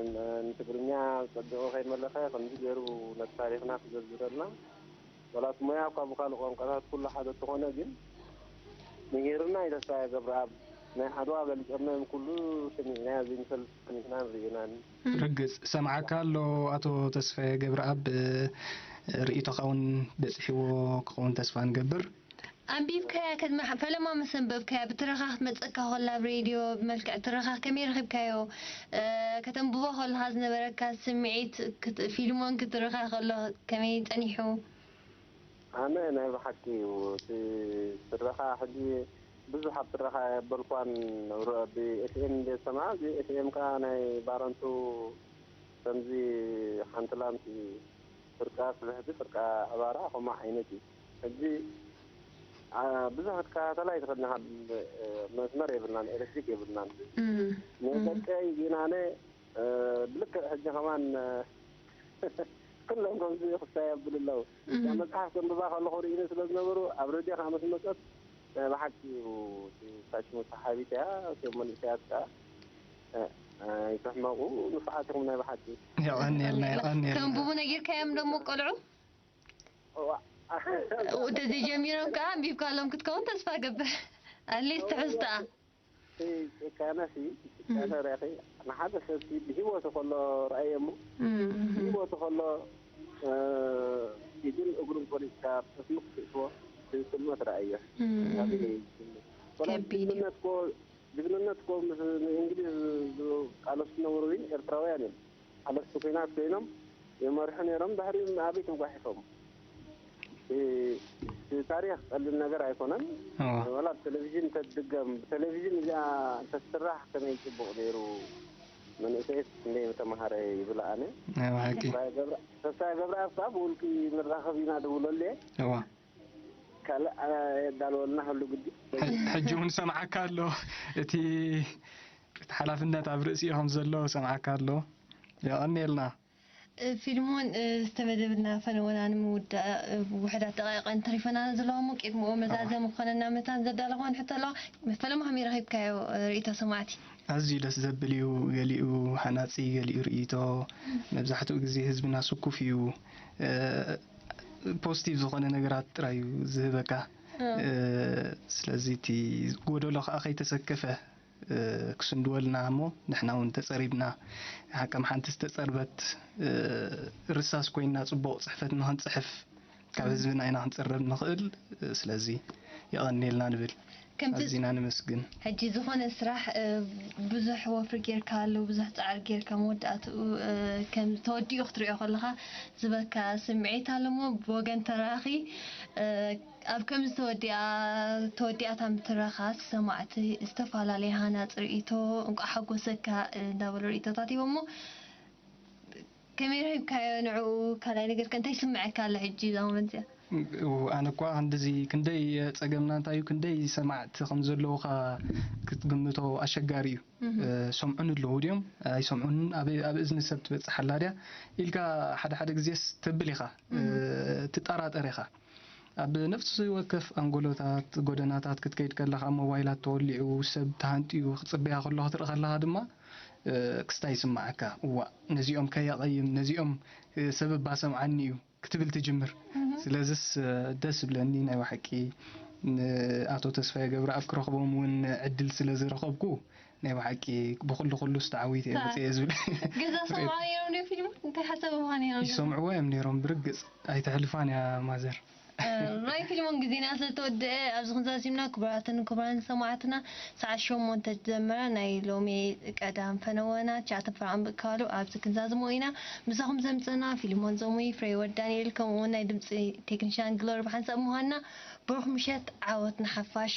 ን-፣ ንትግርኛ ጸቢቑ ከይመለኸ፣ ከምዚ ገይሩ ነቲ ታሪኽና ክዘርዝረልና። ዋላ እቲ ሞያ እኳ ብኻልእ ቋንቋታት ኩሉ ሓደ እንተኾነ፣ ግን ምሂርና እዩ ተስፋዬ ገብረኣብ። ናይ ዓድዋ በሊጾም ኩሉ ሰሚዕናዮ ዘይንፈልጥ ሰሚዕናን ርኢናን። ርግጽ፣ ሰምዓካ ኣሎ ኣቶ ተስፋዬ ገብረኣብ፣ እ፣ ርእይቶኻ እውን በጺሕዎ ክኸውን ተስፋ ንገብር። ኣንቢብካያ፣ ከድሚ ፈለማ ምስ ኣንበብካያ፣ ብትረኻ ክትመጸካ ከላ፣ ኣብ ሬድዮ ብመልክዕ ትረኻ ከመይ ረኺብካዮ? እ፣ ከተንብቦ ከለኻ ዝነበረካ ስምዒት፣ ክት-፣ ፊልሞን ክትረኻ ከሎ ከመይ ጸኒሑ? ኣነ ናይ ብሓቂ እዩ። እቲ ትረኻ ሕጂ ብዙሕ ኣብ ትረኻ የበልኳን፣ ብ-፣ ብ-ኤፍኤም እንደ ዝሰምዓ፣ እዚ ኤፍኤም ከኣ ናይ ባረንቱ ከምዚ ሓንቲ ላምቲ ፍርቃ ስብሕቲ ፍርቃ ዕባራ ከምኡ ዓይነት እዩ። ሕጂ፣ ኣ፣ ብዙሕ ክትከታተላ ኣይትኽእልን ኢኻ፣ ብ-፣ መስመር የብልናን፣ ኤሌክትሪክ የብልናን። እም፣ እም። ንደቀይ ግን ኣነ እ፣ ብልክዕ ሕጂ ከማን፣ እ፣ ኩሎም ከምዚ ክስታይ ኣብሉ ኣለዉ። እዛ እህ። መጽሓፍ ከንብባ ከለኹ ርኢኒ ስለ ዝነበሩ፣ ኣብ ረድዮ ከኣ ምስ መጸት፣ ናይ ብሓቂ እዩ እቲ ሳሽሙ ሰሓቢት እያ። እቶም መንእሰያት ከኣ፣ እ፣ ኣይትሕመቑ፣ ንፉዓት ኢኹም ናይ ብሓቂ። የቐንየልና፣ የቐንየልና። ከንብቡ ነጊርካዮም ደሞ ቆልዑ? እዋ። ተዘይጀሚሮም ከኣ ኣንቢብካሎም ክትከውን ተስፋ እገብር። ኣትሊስት ትሕዝቶኣ። እቲ ጭካነ ሲ፣ ጭካነ እም። ርኢኺ፣ ንሓደ ሰብ ሲ ብህይወቱ ከሎ ረኣየ እሞ፣ እም፣ እም። ብህይወቱ ከሎ፣ እ፣ ኢዱን እግሩን ቆሪጽካ ጠስሚ ክትእትዎ፣ እቲ ጽልመት ረኣዮ። እም፣ እም። ናበይ እዩ ዝጅምር? ወላ ከቢድ እዩ። ጅግንነት እኮ፣ ጅግንነት እኮ ምስ ንእንግሊዝ ዝቃለሱ ዝነበሩ እውን ኤርትራውያን እዮም። ሓለፍቲ ኲናት ኮይኖም ይመርሑ ነይሮም፣ ድሕሪኡ ኣበይ ተጓሒፎም? እቲ፣ እቲ ታሪኽ ቀሊል ነገር ኣይኮነን። እዎ። ወላ ብቴሌቪዥን ተትድገም፣ ብቴሌቪዥን እዚኣ እንተትስራሕ ከመይ ጽቡቕ ነይሩ፣ መንእሰያት ክንደይ ምተማሃረ ይብል ኣነ። ናይ ብሓቂ። ተስፋዬ ገብረ-፣ ተስፋዬ ገብረኣብ ከኣ ብውልቂ ንራኸብ ኢና ደውለሉ እየ። እዎ። ካልእ፣ ኣ፣ የዳልወልና ህሉ ግዲ። ሕ-፣ ሕጂ እውን ሰምዓካ ኣሎ። እቲ፣ እቲ ሓላፍነት ኣብ ርእሲኡ ከም ዘሎ ሰምዓካ ኣሎ። የቐንየልና። እ፣ ፊልሞን፣ እ፣ ዝተመደብልና ፈነወና ንምውዳእ፣ እ፣ ውሑዳት ደቃይቕ እንተሪፈና ዘለዋ እሞ፣ ቅድሚኡ መዛዘሚ ክኾነና መታን ዘዳለኹወን ሕቶ ኣለዋ። ፈለማ ከመይ ረኺብካዮ፣ እ፣ ርእይቶ ሰማዕቲ? ኣዝዩ ደስ ዘብል እዩ። ገሊኡ ሃናጺ፣ ገሊኡ ርእይቶ። መብዛሕትኡ ግዜ ህዝብና ስኩፍ እዩ። እ፣ ፖዚቲቭ ዝኾነ ነገራት ጥራይ እዩ ዝህበካ። ስለዚ እቲ ጎደሎ ከዓ ከይተሰከፈ ክስንድወልና እሞ ንሕና እውን ተፀሪብና፣ ከም ሓንቲ ዝተፀርበት ርሳስ ኮይና ፅቡቕ ፅሕፈት ንክንፅሕፍ ካብ ህዝብና ኢና ክንፅረብ ንኽእል። ስለዚ የቐንየልና ንብል። ከምቲ ኣዚና ንመስግን። ሕጂ ዝኾነ ስራሕ ብዙሕ ወፍሪ ጌርካ ኣሎ፣ ብዙሕ ፃዕሪ ጌርካ መወዳእትኡ ከም ተወዲኡ ክትሪኦ ከለኻ ዝበካ ስምዒት ኣለሞ። ብወገን ተራኺ ኣብ ከምዚ ተወዲኣ ተወዲኣታ ምትረኻስ ሰማዕቲ ዝተፈላለየ ሃናፂ ርእይቶ እንቋዕ ሓጎሰካ እንዳበሉ ርእይቶታት ሂቦሞ። ከመይ ረኺብካዮ ንዕኡ? ካልኣይ ነገር ከ እንታይ ይስምዐካ ኣሎ ሕጂ እዛ ሞመንት እዚኣ? ኣነ እኳ ክንድዚ ክንደይ ጸገምና እንታይ እዩ ክንደይ ሰማዕቲ ከም ዘለውኻ ክትግምቶ ኣሸጋሪ እዩ። ሰምዑን ኣለዉ ድዮም ኣይሰምዑን ኣብ እዝኒ ሰብ ትበጽሕ ኣላ ድያ ኢልካ ሓደ ሓደ ግዜስ ተብል ኢኻ፣ ትጠራጠር ኢኻ። ኣብ ነፍሲ ወከፍ ኣንጎሎታት፣ ጎደናታት ክትከይድ ከለኻ ሞባይላት ተወሊዑ፣ ሰብ ተሃንጥዩ ክጽበያ ከሎ ክትርኢ ከለኻ ድማ ክስታይ ይስምዓካ። እዋእ ነዚኦም ከ የቐይም ነዚኦም ሰብ እባ ሰምዓኒ እዩ ክትብል ትጅምር። ስለዝስ ደስ ይብለኒ ናይ ብሓቂ ንኣቶ ተስፋዬ ገብረኣብ ክረኽቦም እውን ዕድል ስለ ዝረኸብኩ ናይ ብሓቂ ብኹሉ ኩሉስ ተዓዊተ እየ መፅየ ዝብል ገዛ ሰምዓ ነይሮም ዶ ፊልሙ እንታይ ሓሳብ ምዃን ነይሮም ይሰምዕዎ እዮም ነይሮም ብርግፅ ኣይተሕልፋን እያ ማዘር ናይ ፊልሞን ግዜና ስለተወደአ ኣብዚ ክንዛዚምና ክቡራትን ክቡራን ሰማዕትና ሰዓት ሸሞንተ ዝጀመረ ናይ ሎሚ ቀዳም ፈነወና ትሽዓተ ፍርቂ ኣንብእ ክፋሉ ኣብዚ ክንዛዝሞ ኢና ምሳኹም ዘምፀና ፊልሞን ዞሙይ ፍሬወት ዳንኤል ከምኡውን ናይ ድምፂ ቴክኒሻን ግሎሪ ብሓንሳብ ምዃንና ብሩኽ ምሸት ዓወት ንሓፋሽ